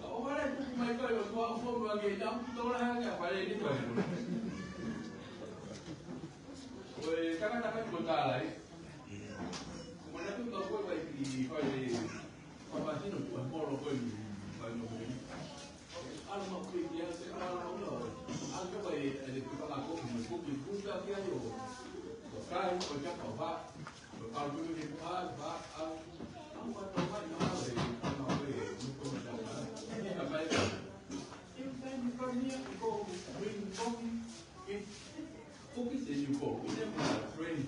ʻoua leva ʻe tuku mai koe ʻo tuʻu ʻo fonu ange ʻi he ʻapi, tō lahi ange ʻa e fale ni ko ē. Ko e tangata ko ē ko Tala ē. Ko e manatu ko ē ko e fai ki fale, fale masino ko e molo ko ē ni, fale no ko ē. ʻAlu maʻu pē ki ai, se ʻalu maʻu ia. ʻAlu ko ē, ʻe, ʻe, ko e fanga kopi, mo e kopi, kopi ki ai ʻo, ʻo kai, ʻo japa, ʻo vā. ʻO kai kopi ki ai, vā, ʻalu. ʻAlu maʻu tau mai, ʻalu e, ʻalu maʻu e, ʻalu maʻu e, ʻalu maʻu e. Every time you come here, you go bring coffee, eat cookies and you go. You never have a friend.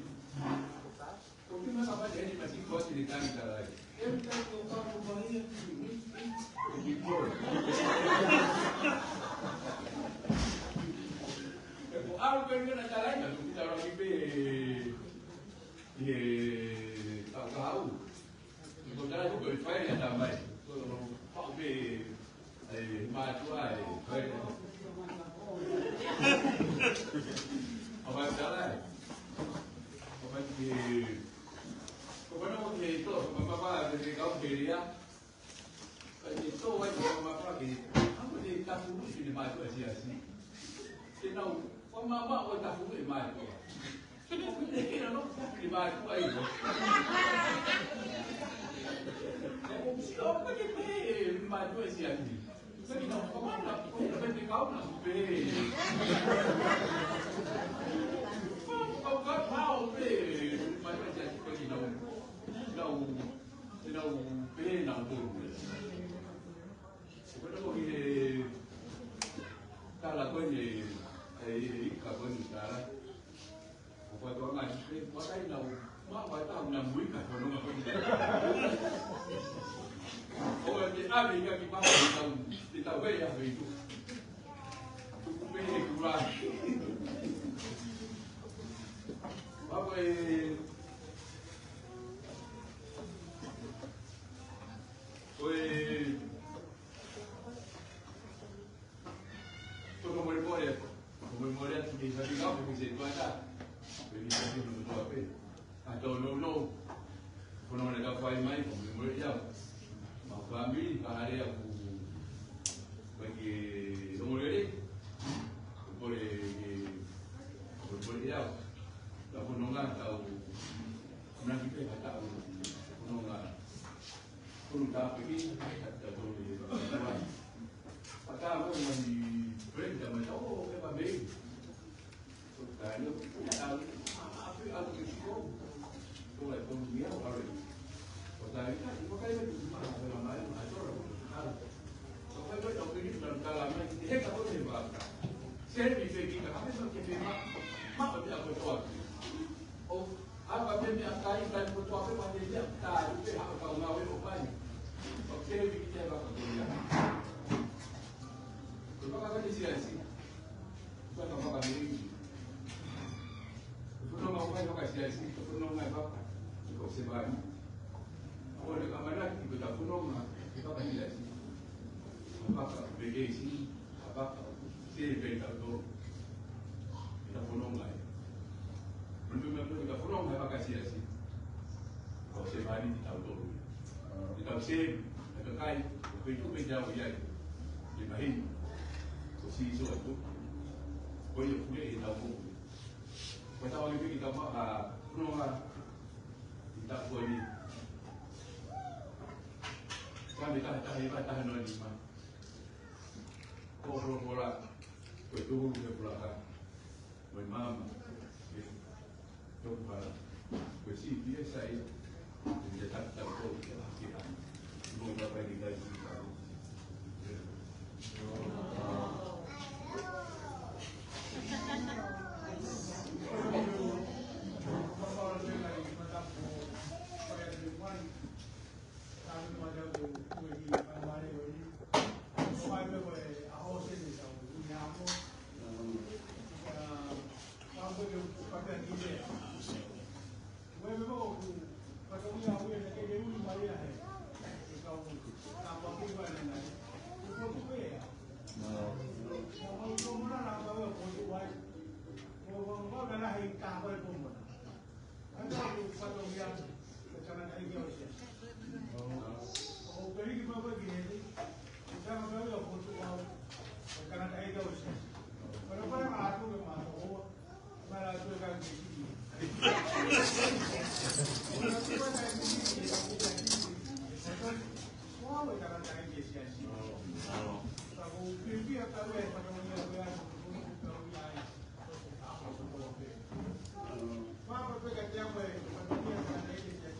Ko e meʻa kapau te ne masi ko ati ni tani tarai. Every time you come over here, you meet me, and you go. Ko e ʻalu pē ʻena tarai, ka tuku tarai pē, ʻi he taʻu kahaʻu. Ko e tarai ko ē fai ʻe he tamai. Ko e pau pē ʻe he mātuʻa ʻe fai. ʻA e tarai. ʻA e ki, ko e pau ke tō, ko e pau ke kau ke ria. Ka ke tō ai ko e pau ke, ʻa mo te tapu ʻi he mātuʻa siasi. Ke nau, ko e pau ko e tapu ʻi he mātuʻa. Tala ko eni, ʻe, ʻe, ʻe, ka ko eni tala. ʻO fai toa ngai, ʻe, fakaina u, ma, fai tau na mui ka kono ma kono. ʻO e te ave ia ki papa te tau, te tau vei a vei tu. Tuku pē he kula. Papa e, ko e, Ko e molemole, ko e molemole atu ki he faifekau, ko e se tuata. Ko e ni sa ki no tuape. A tō no no. Ko no na ka fai mai, ko e molemole ia. Ma family, ka hare aku. Ko e ke no molemole. Ko e molemole ia. Ta ko no nga tau. Na ki pe ka tau. Ko no nga. Ko no ta pe ki, ka tau. Pata mo mai friend mai tau e pa mei. Ko ta ni ko ta ni a pe a pe ko. Ko e ko ni a o are. Ko ta ni ka ko ka ni ma ma ma ma to ro. Ko ka ni ko ni na ka la mai he ka ko ni ba. Se ni pe ki ka ka pe ma ke pe ma. Ma o te a ko to a. ʻO, ʻa ka memeʻakai, kai kotoa pē mate ia, tā, ʻi pē haʻo kau ngāue ʻo pai. ʻO kele ki te vaka ko ia. Ko vaka ko te siasi. Ko ka vaka mei. Ko no ma kai vaka siasi, ko no ngai vaka. Ko se vai. ʻO le ka mana ki ko ta ko no ma, ki vaka siasi. Vaka, pe ke si. ʻA papa, se pe tau tō. Ita fononga e. Manu me manu ita fononga e vaka siasi. Ko se mani ita tō. Ita se, ita kai, ko itu pe tau ia. Te mahini. Ko si so tu. Ko ia kule ita mo. Ko tau ia pe ita ma, a, fononga. Ita ko ni. Kami taha, taha, taha no ni ma. Ko holohola, ko e tuhu ke pulaka, ko e maama, ko e toku hala, ko e sipi e sai, ko e tatau ko ke ake a, mo ka pai ni kai si ka. ʻO pehē ki he papa ki heni, ʻo tanga pē ia ʻo potu au, ʻo tangataʻeiki ʻo e siasi. Pea pea ngā atu ke mā tō ua, mā rā atu e kau ke sini. Ua e tangataʻeiki ke siasi. Pea ko u pēpē a kau e whakamoʻoni a koe a, ko u kau ia e. Papa pē ka te amo e, papa pē ka te amo e,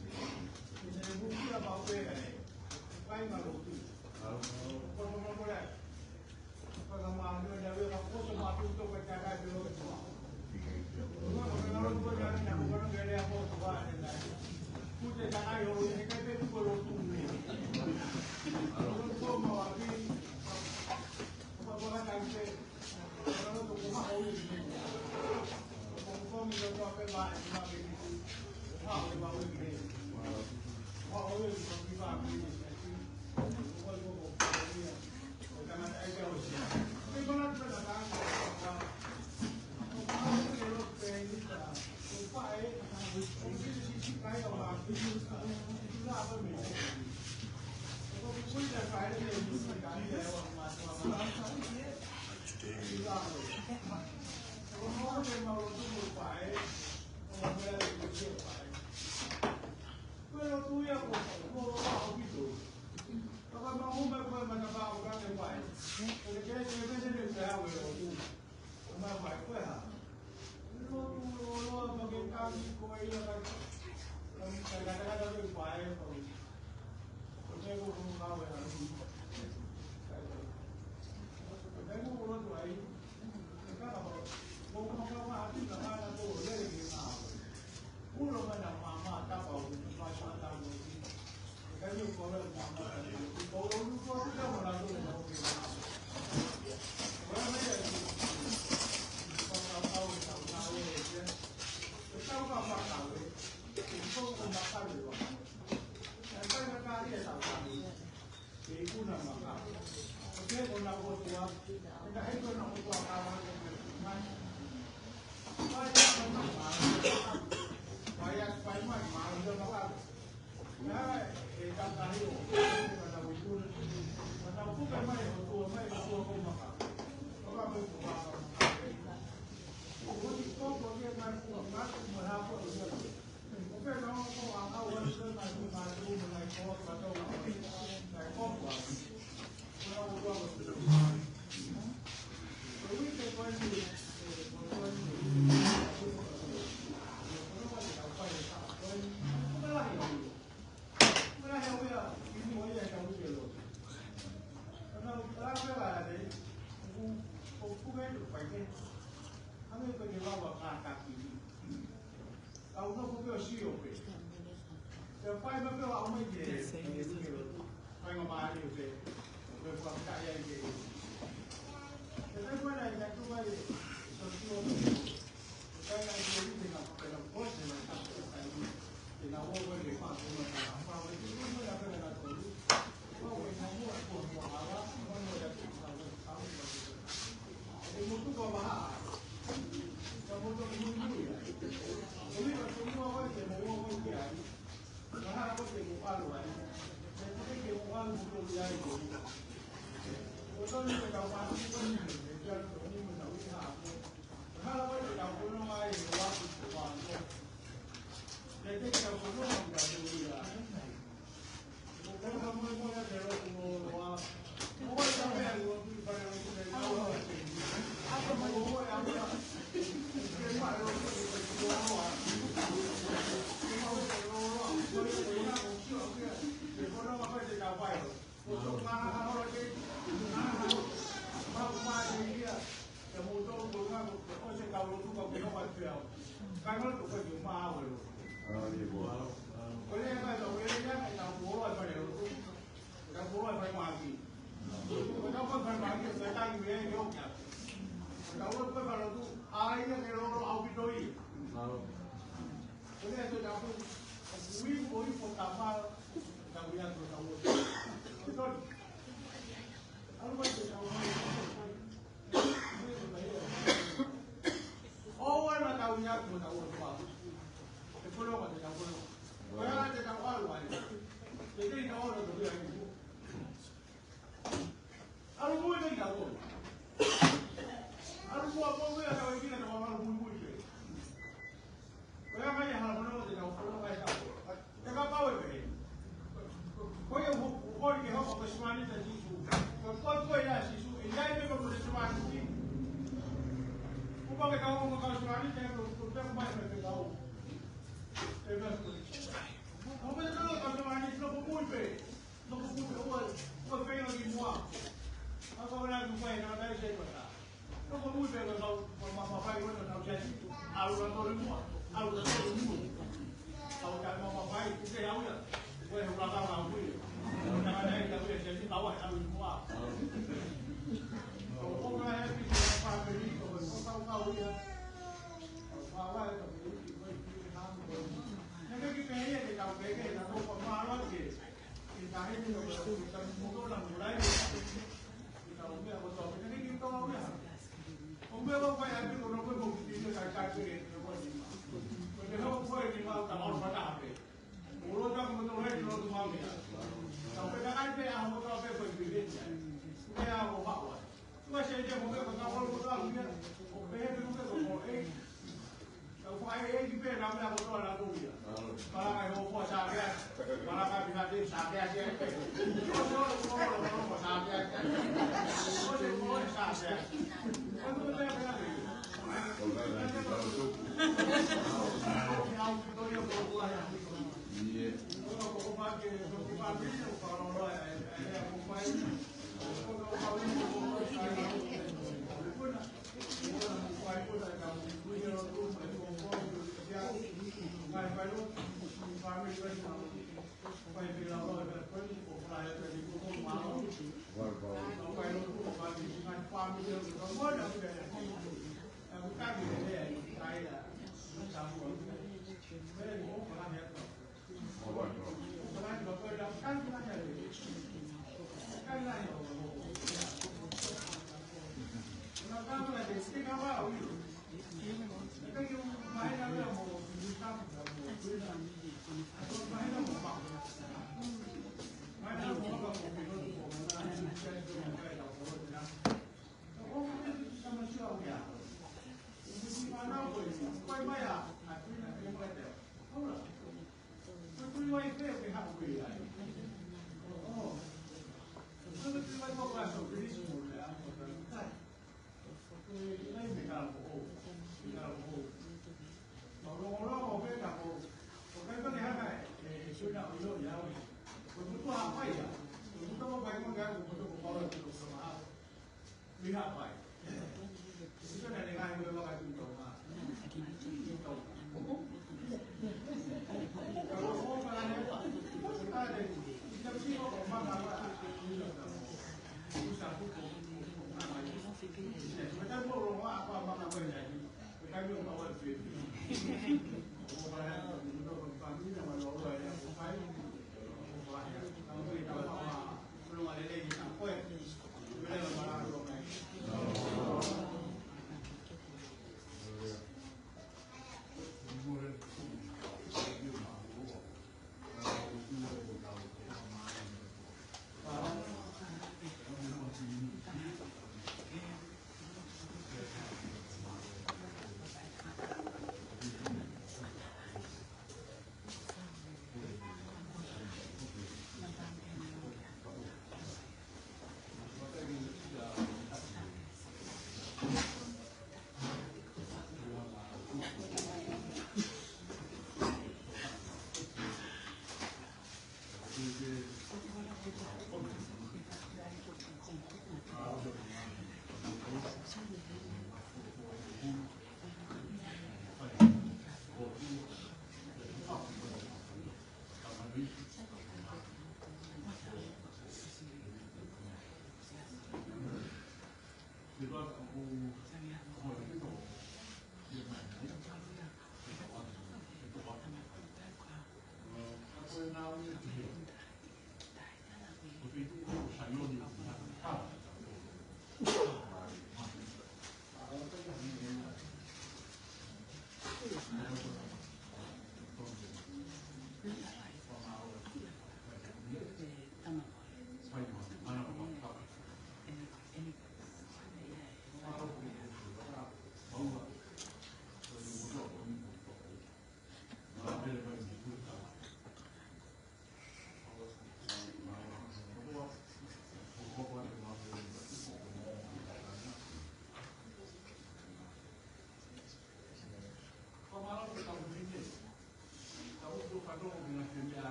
Kau mo kau Suani, te kau, kau, kau mai, mai, kau. Te kau. Kau mai, kau, kau Suani, nofo mui pē. Nofo mui pē, ua, ua feinga ki muʻa. Kau kau na ku fai, na, na, se kota. Nofo mui pē, kau, kau, ma, ma, fai, kau, kau, se. Alu na tolu muʻa, alu na tolu muʻa. Kau kai mo mafai, ʻoku ke au ia. Ko e hula kau kau ia. Ko e tangata ia kau ia, se ni kau ai au i mua. Ko ko ka e piki e fāmili, ko ko kau kau ia. Ko kau ai, ko ko ia, ko ko ia, ko ko ia. Naʻe ʻikai ke pehē ia ke kau pehē, naʻe ko ko mālō ke. Ke tahi ni ko ko ia, ko ko ia, ko ko ia, ko ko ia. Ke kau pehē, ko ko ia, ko ko ia. Ko ko ia, ko ko ia, ko ko ia, ko ko ia. Ko ko ia, ko ko ia, ko ko ia. Ko ko ia, ko ko ia, ko ko ia. Ua loto aku mo tau hei loto mau ia. Tau peka kai pē a mo tau pē pē pē pē. Pē a mo hawa. Ua se te mo pē ko tau holo mo tau ia. O pē he pē ko pē ko e. Tau fai e ki pē na me a mo tau la ko ia. Para kai ho ko sa pē. Para kai pē na te sa pē a se pē. Ko so ko ko ko ko sa pē. Ko se ko sa pē. Ko ko pē pē pē.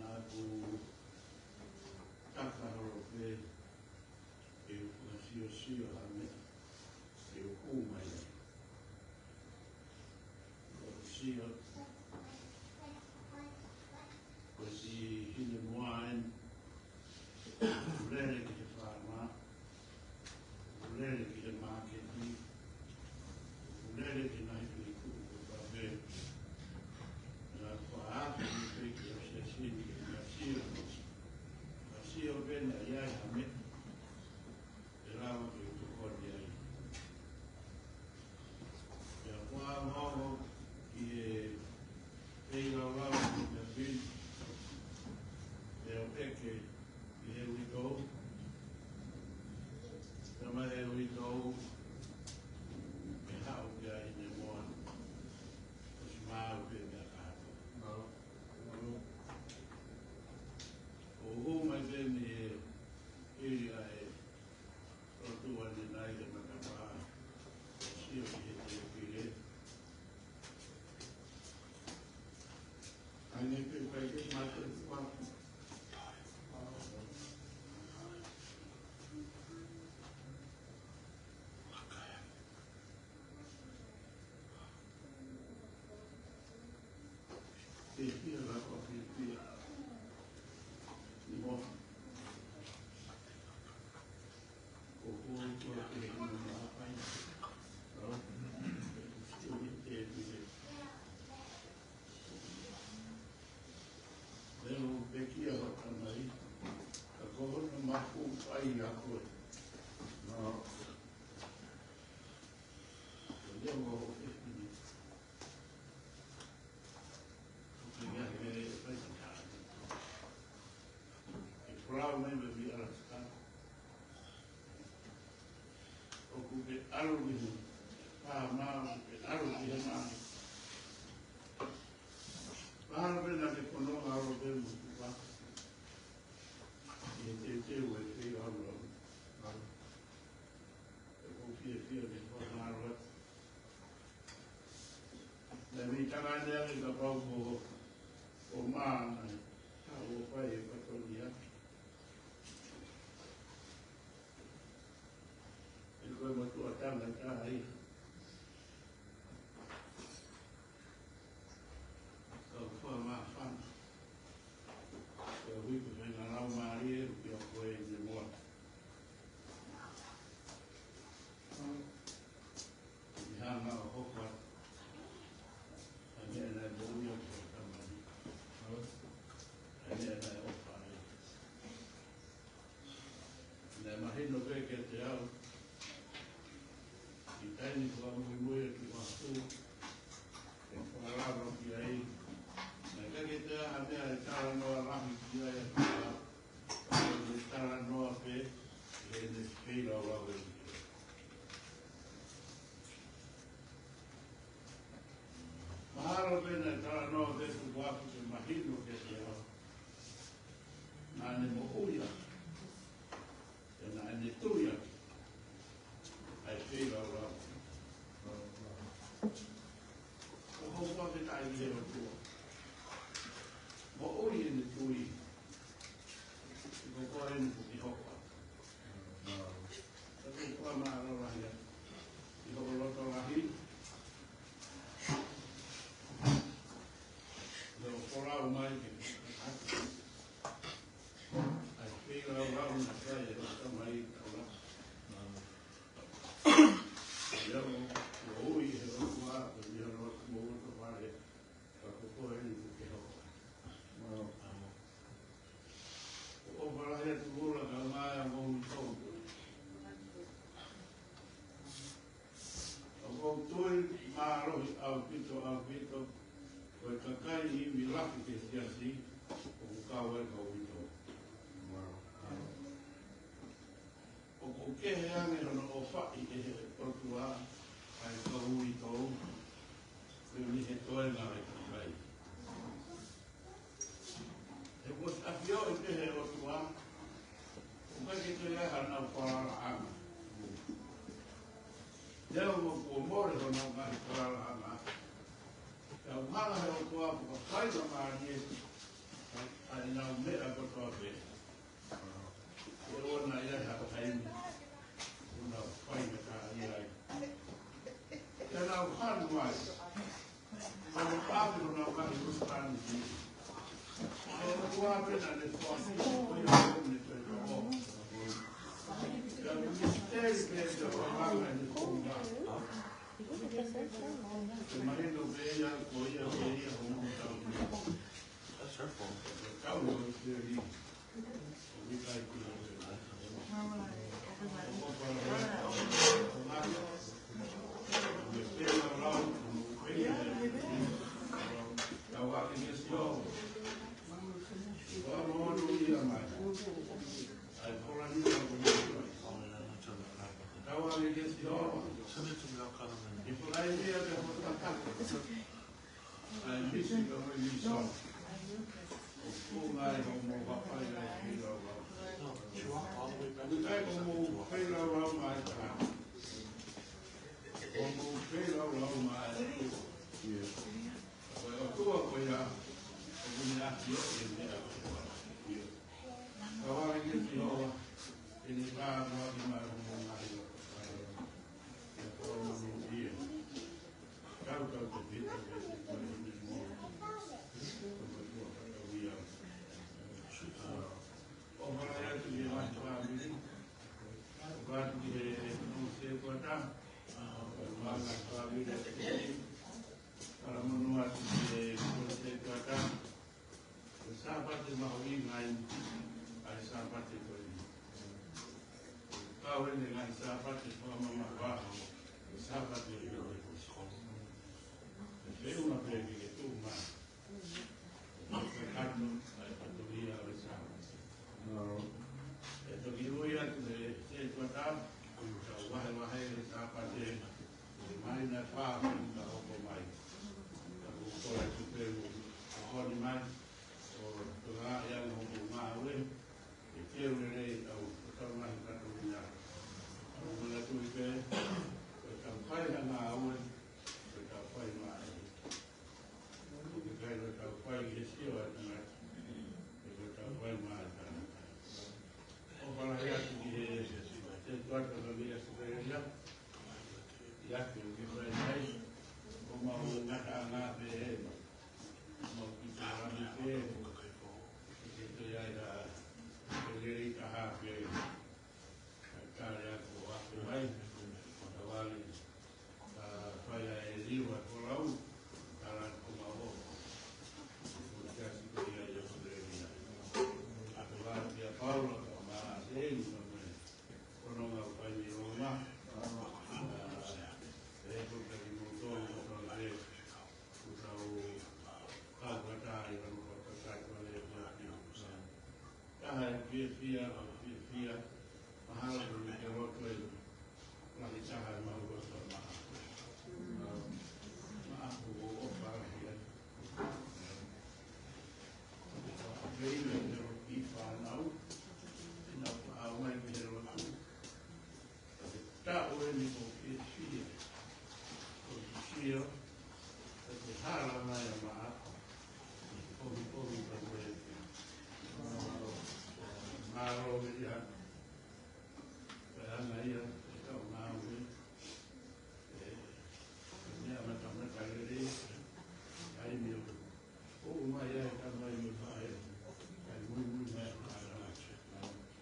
Naʻa ku taka holo pē ke u fakasiosio ha meʻa ke u kū mai ai. Ko e sio, ko e si hine moa eni, lele ki he fāma, lele ki he māketi, lele ki he ngaahi feituʻu ko e pāpē. Naʻa ku faʻa ʻalu pē ki he siasini ke u sio. Ka sio pē naʻe ʻi ai ha meʻa ʻe lava ke u tokoni ai. Pea kuo u hoko ki he feilaulau ʻo e pili, pea u ʻeke ki he uitou, talamai ʻe he uitou, ke haʻu ki ai hine moa. Ia koe. No. Ia mo. Ia ke fai ka. Ke folau mai mei Alaska. ʻOku ke ʻalu ki he pā mā, ʻoku ke ʻalu ki he mā. Mahalo pē naʻa ke fononga ʻalu pē mo tupa. ʻI he teuteu e fei ʻalu ʻalu. ʻOku ou fiefia ke fakamālō atu. Naʻe mei tangane ake kapau ko o mā naʻe haʻu ʻo fai e fatongia. He ko e motuʻa tangata ia. Kau fakamāfana. Ko e hui ko e faʻahinga laumālie ʻoku ʻi ai ko e ne moa. ʻI hanga ʻo hoko atu. ʻA e meʻa naʻe moʻui ʻaki ʻa e tamai. ʻA e meʻa naʻe ʻofa ai. Naʻe mahino pē kiate au, ʻi he taimi fakamuimui ʻa e tuʻa hū, ʻe fakalava ki ai, naʻe ʻikai ke toe ʻi ai ha meʻa ʻe talanoa lahi ki ai ʻa e tuʻa, ʻe talanoa pē, ʻi heʻene feilaulau ʻe. Mahalo pē naʻe talanoa pē tuku aku ke mahino kiate au. Naʻa ne moʻui ʻaki. Pea naʻa ne tui ʻaki ʻa e feilaulau. ʻOku ou fakafetaʻi ki he ʻOtua. Moʻui ʻene tui. Ko koe eni ʻoku ke hoko. ʻOku ou fakamālō lahi atu. ʻI hoʻo loto lahi. Naʻa ke folau mai ke ʻai feilaulau naʻe fai ʻe he tamai ʻa e ʻOtua. Ia ʻoku ou ui he ʻOtua, ko ia ʻoku ou ʻofa atu. Ka ko koe eni ʻoku ke hoko. ʻOku ou ʻofa lahi atu Vula kae ʻumaʻā e ongo ʻū tau. ʻOku ou tui mālohi ʻaupito, ʻaupito, ko e kakai ivi lahi ki he siasi, ʻoku kau ai kau uitou. ʻOku kehe ange hono ʻofaʻi ʻe he ʻOtua ʻa e kau uitou, mei he toenga ʻo e kakai. He kuo ʻafioʻi pē ʻe he ʻOtua, ʻoku ʻikai ke toe ʻi ai hanau falalaʻanga. Neongo kuo mole honau ngaahi falalaʻanga, ka ʻoku hanga ʻe he ʻOtua ʻo fakalaumālie ʻa ʻenau meʻa kotoa pē. ʻE ʻoua naʻa ʻi ai ha taimi ʻoku nau faingataʻaʻia ai. Te nau hanu ai. Ka ne pāki honau ngaahi husepāniti. ʻE ʻOtua pē naʻa ne foaki, ko ia pē ne toe toko. Ka ko e misiteli pē te u hanga ʻene konga. Te mahino pē ia, ko ia pē ia, hono tau. That's her phone. Tau, misiteli. Send it to me, I'll cut 'em in. ʻAi misi ka mai misi. ʻOku ngai hoʻomou hapai ai feilaulau. No, she walked all the way back to the house. ʻOku ngai hoʻomou feilaulau mai ka. Hoʻomou feilaulau mai. Ko e ʻOtua ko ia, ʻoku ne ʻafioʻi e meʻa kotoa. Ka vale ke Sihova, ʻene tāpuaki mai hoʻomou ngaahi loto. Ia ko hoʻomou ia. Kau kau te pita ke te kau te mo. Ko tua kau ia. ʻOfa lahi atu ki he ngaahi fāmili. ʻOfa atu ki he kau sētuata. ʻOfa lahi atu ki he fāmili. Talamonū atu ki he kau sētuata. Ko e Sāpate mahuʻinga eni ʻa e Sāpate ko eni. Kau ʻene ngaahi Sāpate fakamamafa, ʻa e Sāpate ʻi he Penitekosi. ʻE feʻunga pē ke ke tuʻu mai. ʻO fekauʻaki ʻa e fatongia ʻo e Sāpate. ʻE toki ui atu ʻe he setuata, ʻo tau vahevahe ʻa e Sāpate, ʻi he māhina ʻe fā kuo hoko mai. Ka ʻoku ou kole atu pē mo e tokoni mai, ʻo tokanga ʻi ai mo hoʻomou ngāue, ke teu lelei ʻetau, ʻetau ngaahi fatongia. ʻOku ou manatuʻi pē, ko ʻetau fai ha ngāue, ko ʻetau fai maʻa e ʻEiki. ʻOku ʻikai ko ʻetau fai ke sio atu ai, ko ʻetau fai maʻa e tangata. ʻOfa lahi atu ki he, he setuata ʻi ʻAositelēlia, ʻi he ʻaho ni ʻoku fai mai, ʻoku mau ngataʻanga pē ʻe mau kiʻi salami pē, ʻikai ke toe ʻi ai ha, ha lelei taha pē. Tali atu ʻo afe mai, ʻo tawali, ʻa, fai ʻa e liu ʻa e folau, tala atu ko mau ʻo. Ko te asi ko ia ʻi ʻAositelēlia. ʻA ko la pia Paula, ko ma se ni ma me. Ko no nga fai ni o ma. ʻA, ʻe ko te ki mo to, mo to te. Ko tau, tau ka tai, ka no ka tai, ka le, ka le. Taha e fiefia, ʻa e fiefia, mahalo ko e loto ē, lahi taha e mau loto maha. Maha ko o ʻofa lahi atu. Pea ʻi he loto ki fānau, ʻi he ʻaho mai ki he loto. Taʻu eni ʻoku fiefia, ʻoku sio, ʻoku hala mai ʻa Maʻaku, ʻoku, ʻoku, ʻoku, ʻoku, mālō, mālō, mālō, mālō, pea ʻana ia, ʻe kau ngāue, ʻe, ʻe meʻa matamata lelei, ʻai mio, ʻo mai ai ka mai mo fai, kai mui mui mai ka la,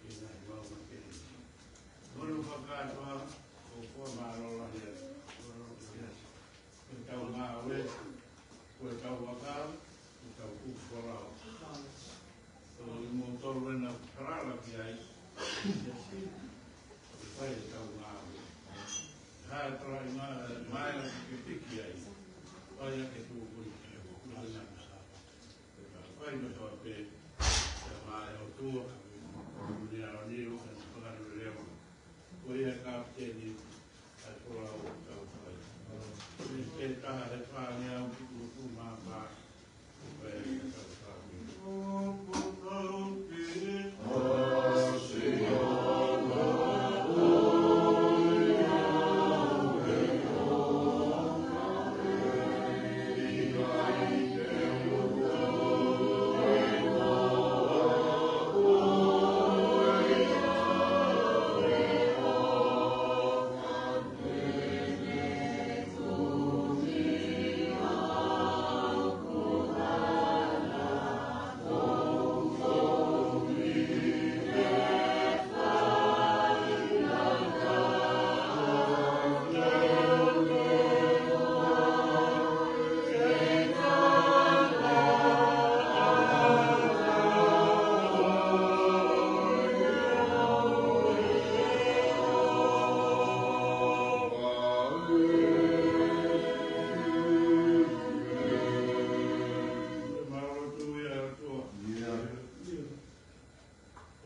ke ngai mau ma ke. Mono fakatoa, ʻo kua mālō lahi atu. Ko ʻetau ngāue, ko ʻetau vaka, ko ʻetau kupu folau. Ko kimoutolu ena ʻoku falala ki ai, ʻe fai ʻetau ngāue. Hā e tala ʻi ma-, mai na ke piki ai. Fai ake tuʻu kui. Fai na fape. Pea mai ʻOtua. Muni a ni o ka ni pakari leo. Ko ia kapiteni. ʻA e folau ʻoku tau fai. Ko e taha he fāngeau ki tuʻu mā pā. Ko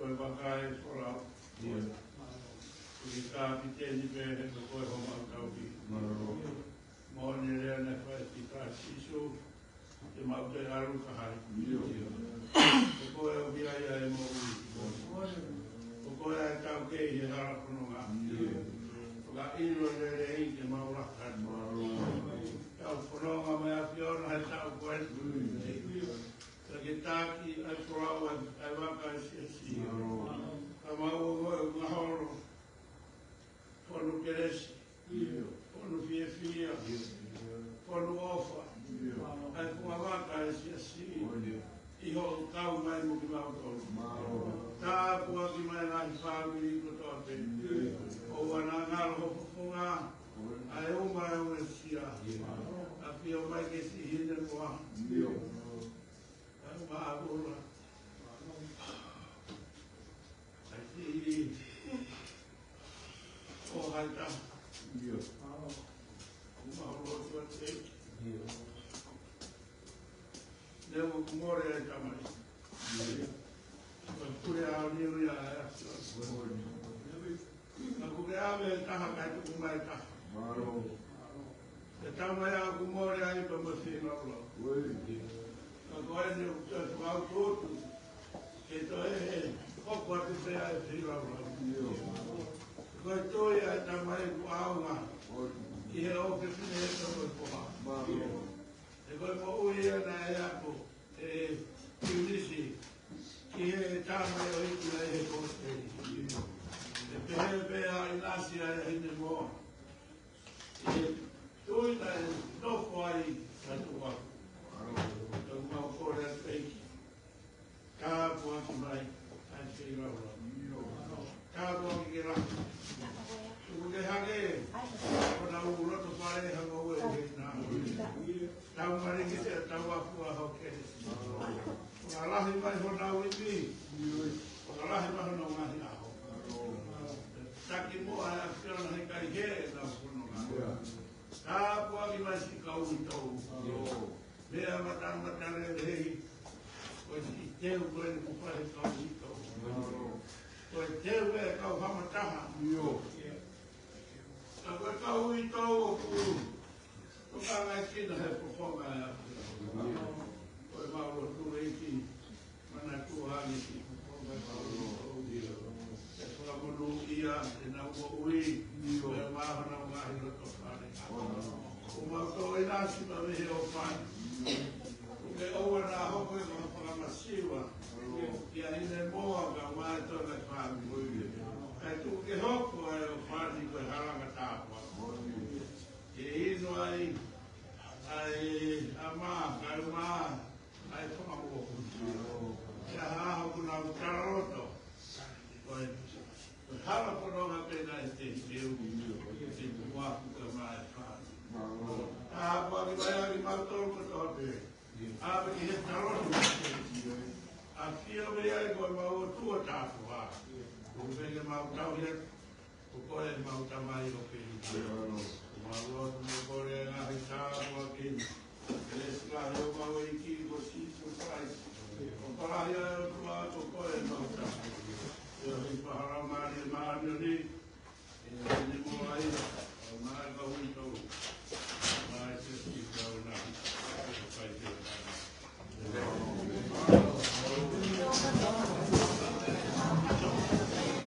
e vaka ʻo e folau. Ko e kapiteni pē he ko koe homau tauhi. Moʻoni e lea naʻe fai ʻe Sīsū, te mau toe ʻalu ki hai. Ko koe ʻoku ʻi ai ʻa e moʻui. Ko koe ʻa e taukei he hala fononga. Fakaʻilo lelei ke mau laka. Tau fononga mai ʻa e ʻAfiona he taʻu ko eni. Ka ke taki ʻa e folau ʻa e vaka ʻo e siasi. Ka mau ʻo ngaholo. Fonu kelesi. Fonu fiefia. Fonu ʻofa. ʻA e fuʻu vaka ʻo e siasi. ʻI hoʻo kau mai mo kimautolu. Tāpuaki mai ngaahi fāmili kotoa pē. ʻOua naʻa ngalo ho fofonga. ʻA e uma ʻa e uesia. ʻAfio mai ke siʻi hine moa. ʻA e uma ʻa e ula. ʻA e siʻi Ai ta. ʻIo. Mālō. Mālō atu ʻEiki. ʻIo. Leo ʻoku mole ai Tamai. ʻIo. Ko e pule ʻaoniu ia ʻa e ʻAfiona. Mālō. Ka kuo ke ʻave e taha kae tuku mai e taha. Mālō. ʻE Tamai ʻoku mole ai pea mo e feilaulau. ʻIo. Ka ko eni ʻoku toe fakautuutu ke toe hoko atu pē ʻa e feilaulau. ʻIo. Ko e tui ʻa e Tamai ʻoku ʻaonga ʻi he ʻofefine he tau e poha. Mālō. He ko e moʻui ia naʻe ako ʻe Piunisi ki he tama ʻo e ʻEiki ʻi he kosipeli. ʻE pehē pē ʻa ʻInasi ʻa e hine moa. ʻI he tui naʻe nofo ai ʻa e tuʻa. Ka mau kole atu ʻEiki. Tāpuaki mai ʻa e feilaulau. Tāpuaki ke lahi. Tuku ke hake honau loto fale ha ngoue he na. Tau maringi te tau afua ho kele. Fakalahi mai honau ivi. Fakalahi mai honau ngaahi ʻaho. Taki muʻa ʻa e ʻAfiona he ʻikai he nau fononga. Tāpuaki mai siʻi kau uitou. Meʻa matamatalelei, ko e siʻi teu ko eni kuo fai ʻe he kau uitou. Ko e teu ʻa e kau hamataha. ʻIo. Ka ko e kau uitou ʻoku tokanga ki he fofonga ʻa e ʻAfiona. Ko e mau lotu ʻEiki, manatua ange ki he fofonga ʻo e kau uitou. ʻE fakamonūʻia ʻenau moʻui, ʻio, pea mo honau ngaahi loto fale. ʻO mau tō ʻInasi pea mei he ʻofa ni. Ke ʻoua naʻa hoko ʻi he fakamasiva. ʻIo. ʻI he hine moa ka mai tō na fāmili. Kae tuku ke hoko ʻa e ʻofa ni ko e halanga tāpuaki. Ke inu ai, ʻa e ʻama, kae ʻuma, ʻa e fanga moʻui. Ke ʻi ai ha ʻaho ʻoku nau talaloto. Ko e, ko e hala fononga pē naʻe te te u, te te u aku ka mai fā. Tāpuaki mai ʻa kimautolu kotoa pē. ʻAve ki he talaloto. ʻAfio mai ai ko e mau ʻOtua tāpuaki. Ko e pē ke mau tauhi atu. Ko koe mau Tamai ʻoku ke ʻi heni. Ko mau lotu mo kole ngaahi tāpuaki ni. Kelesi lahi ʻo mau ʻEiki ko Sīsū Kalaisi. Ko e ʻofa lahi ʻa e ʻOtua ko koe mau Tamai. ʻIo, ʻi he fakalāngilangi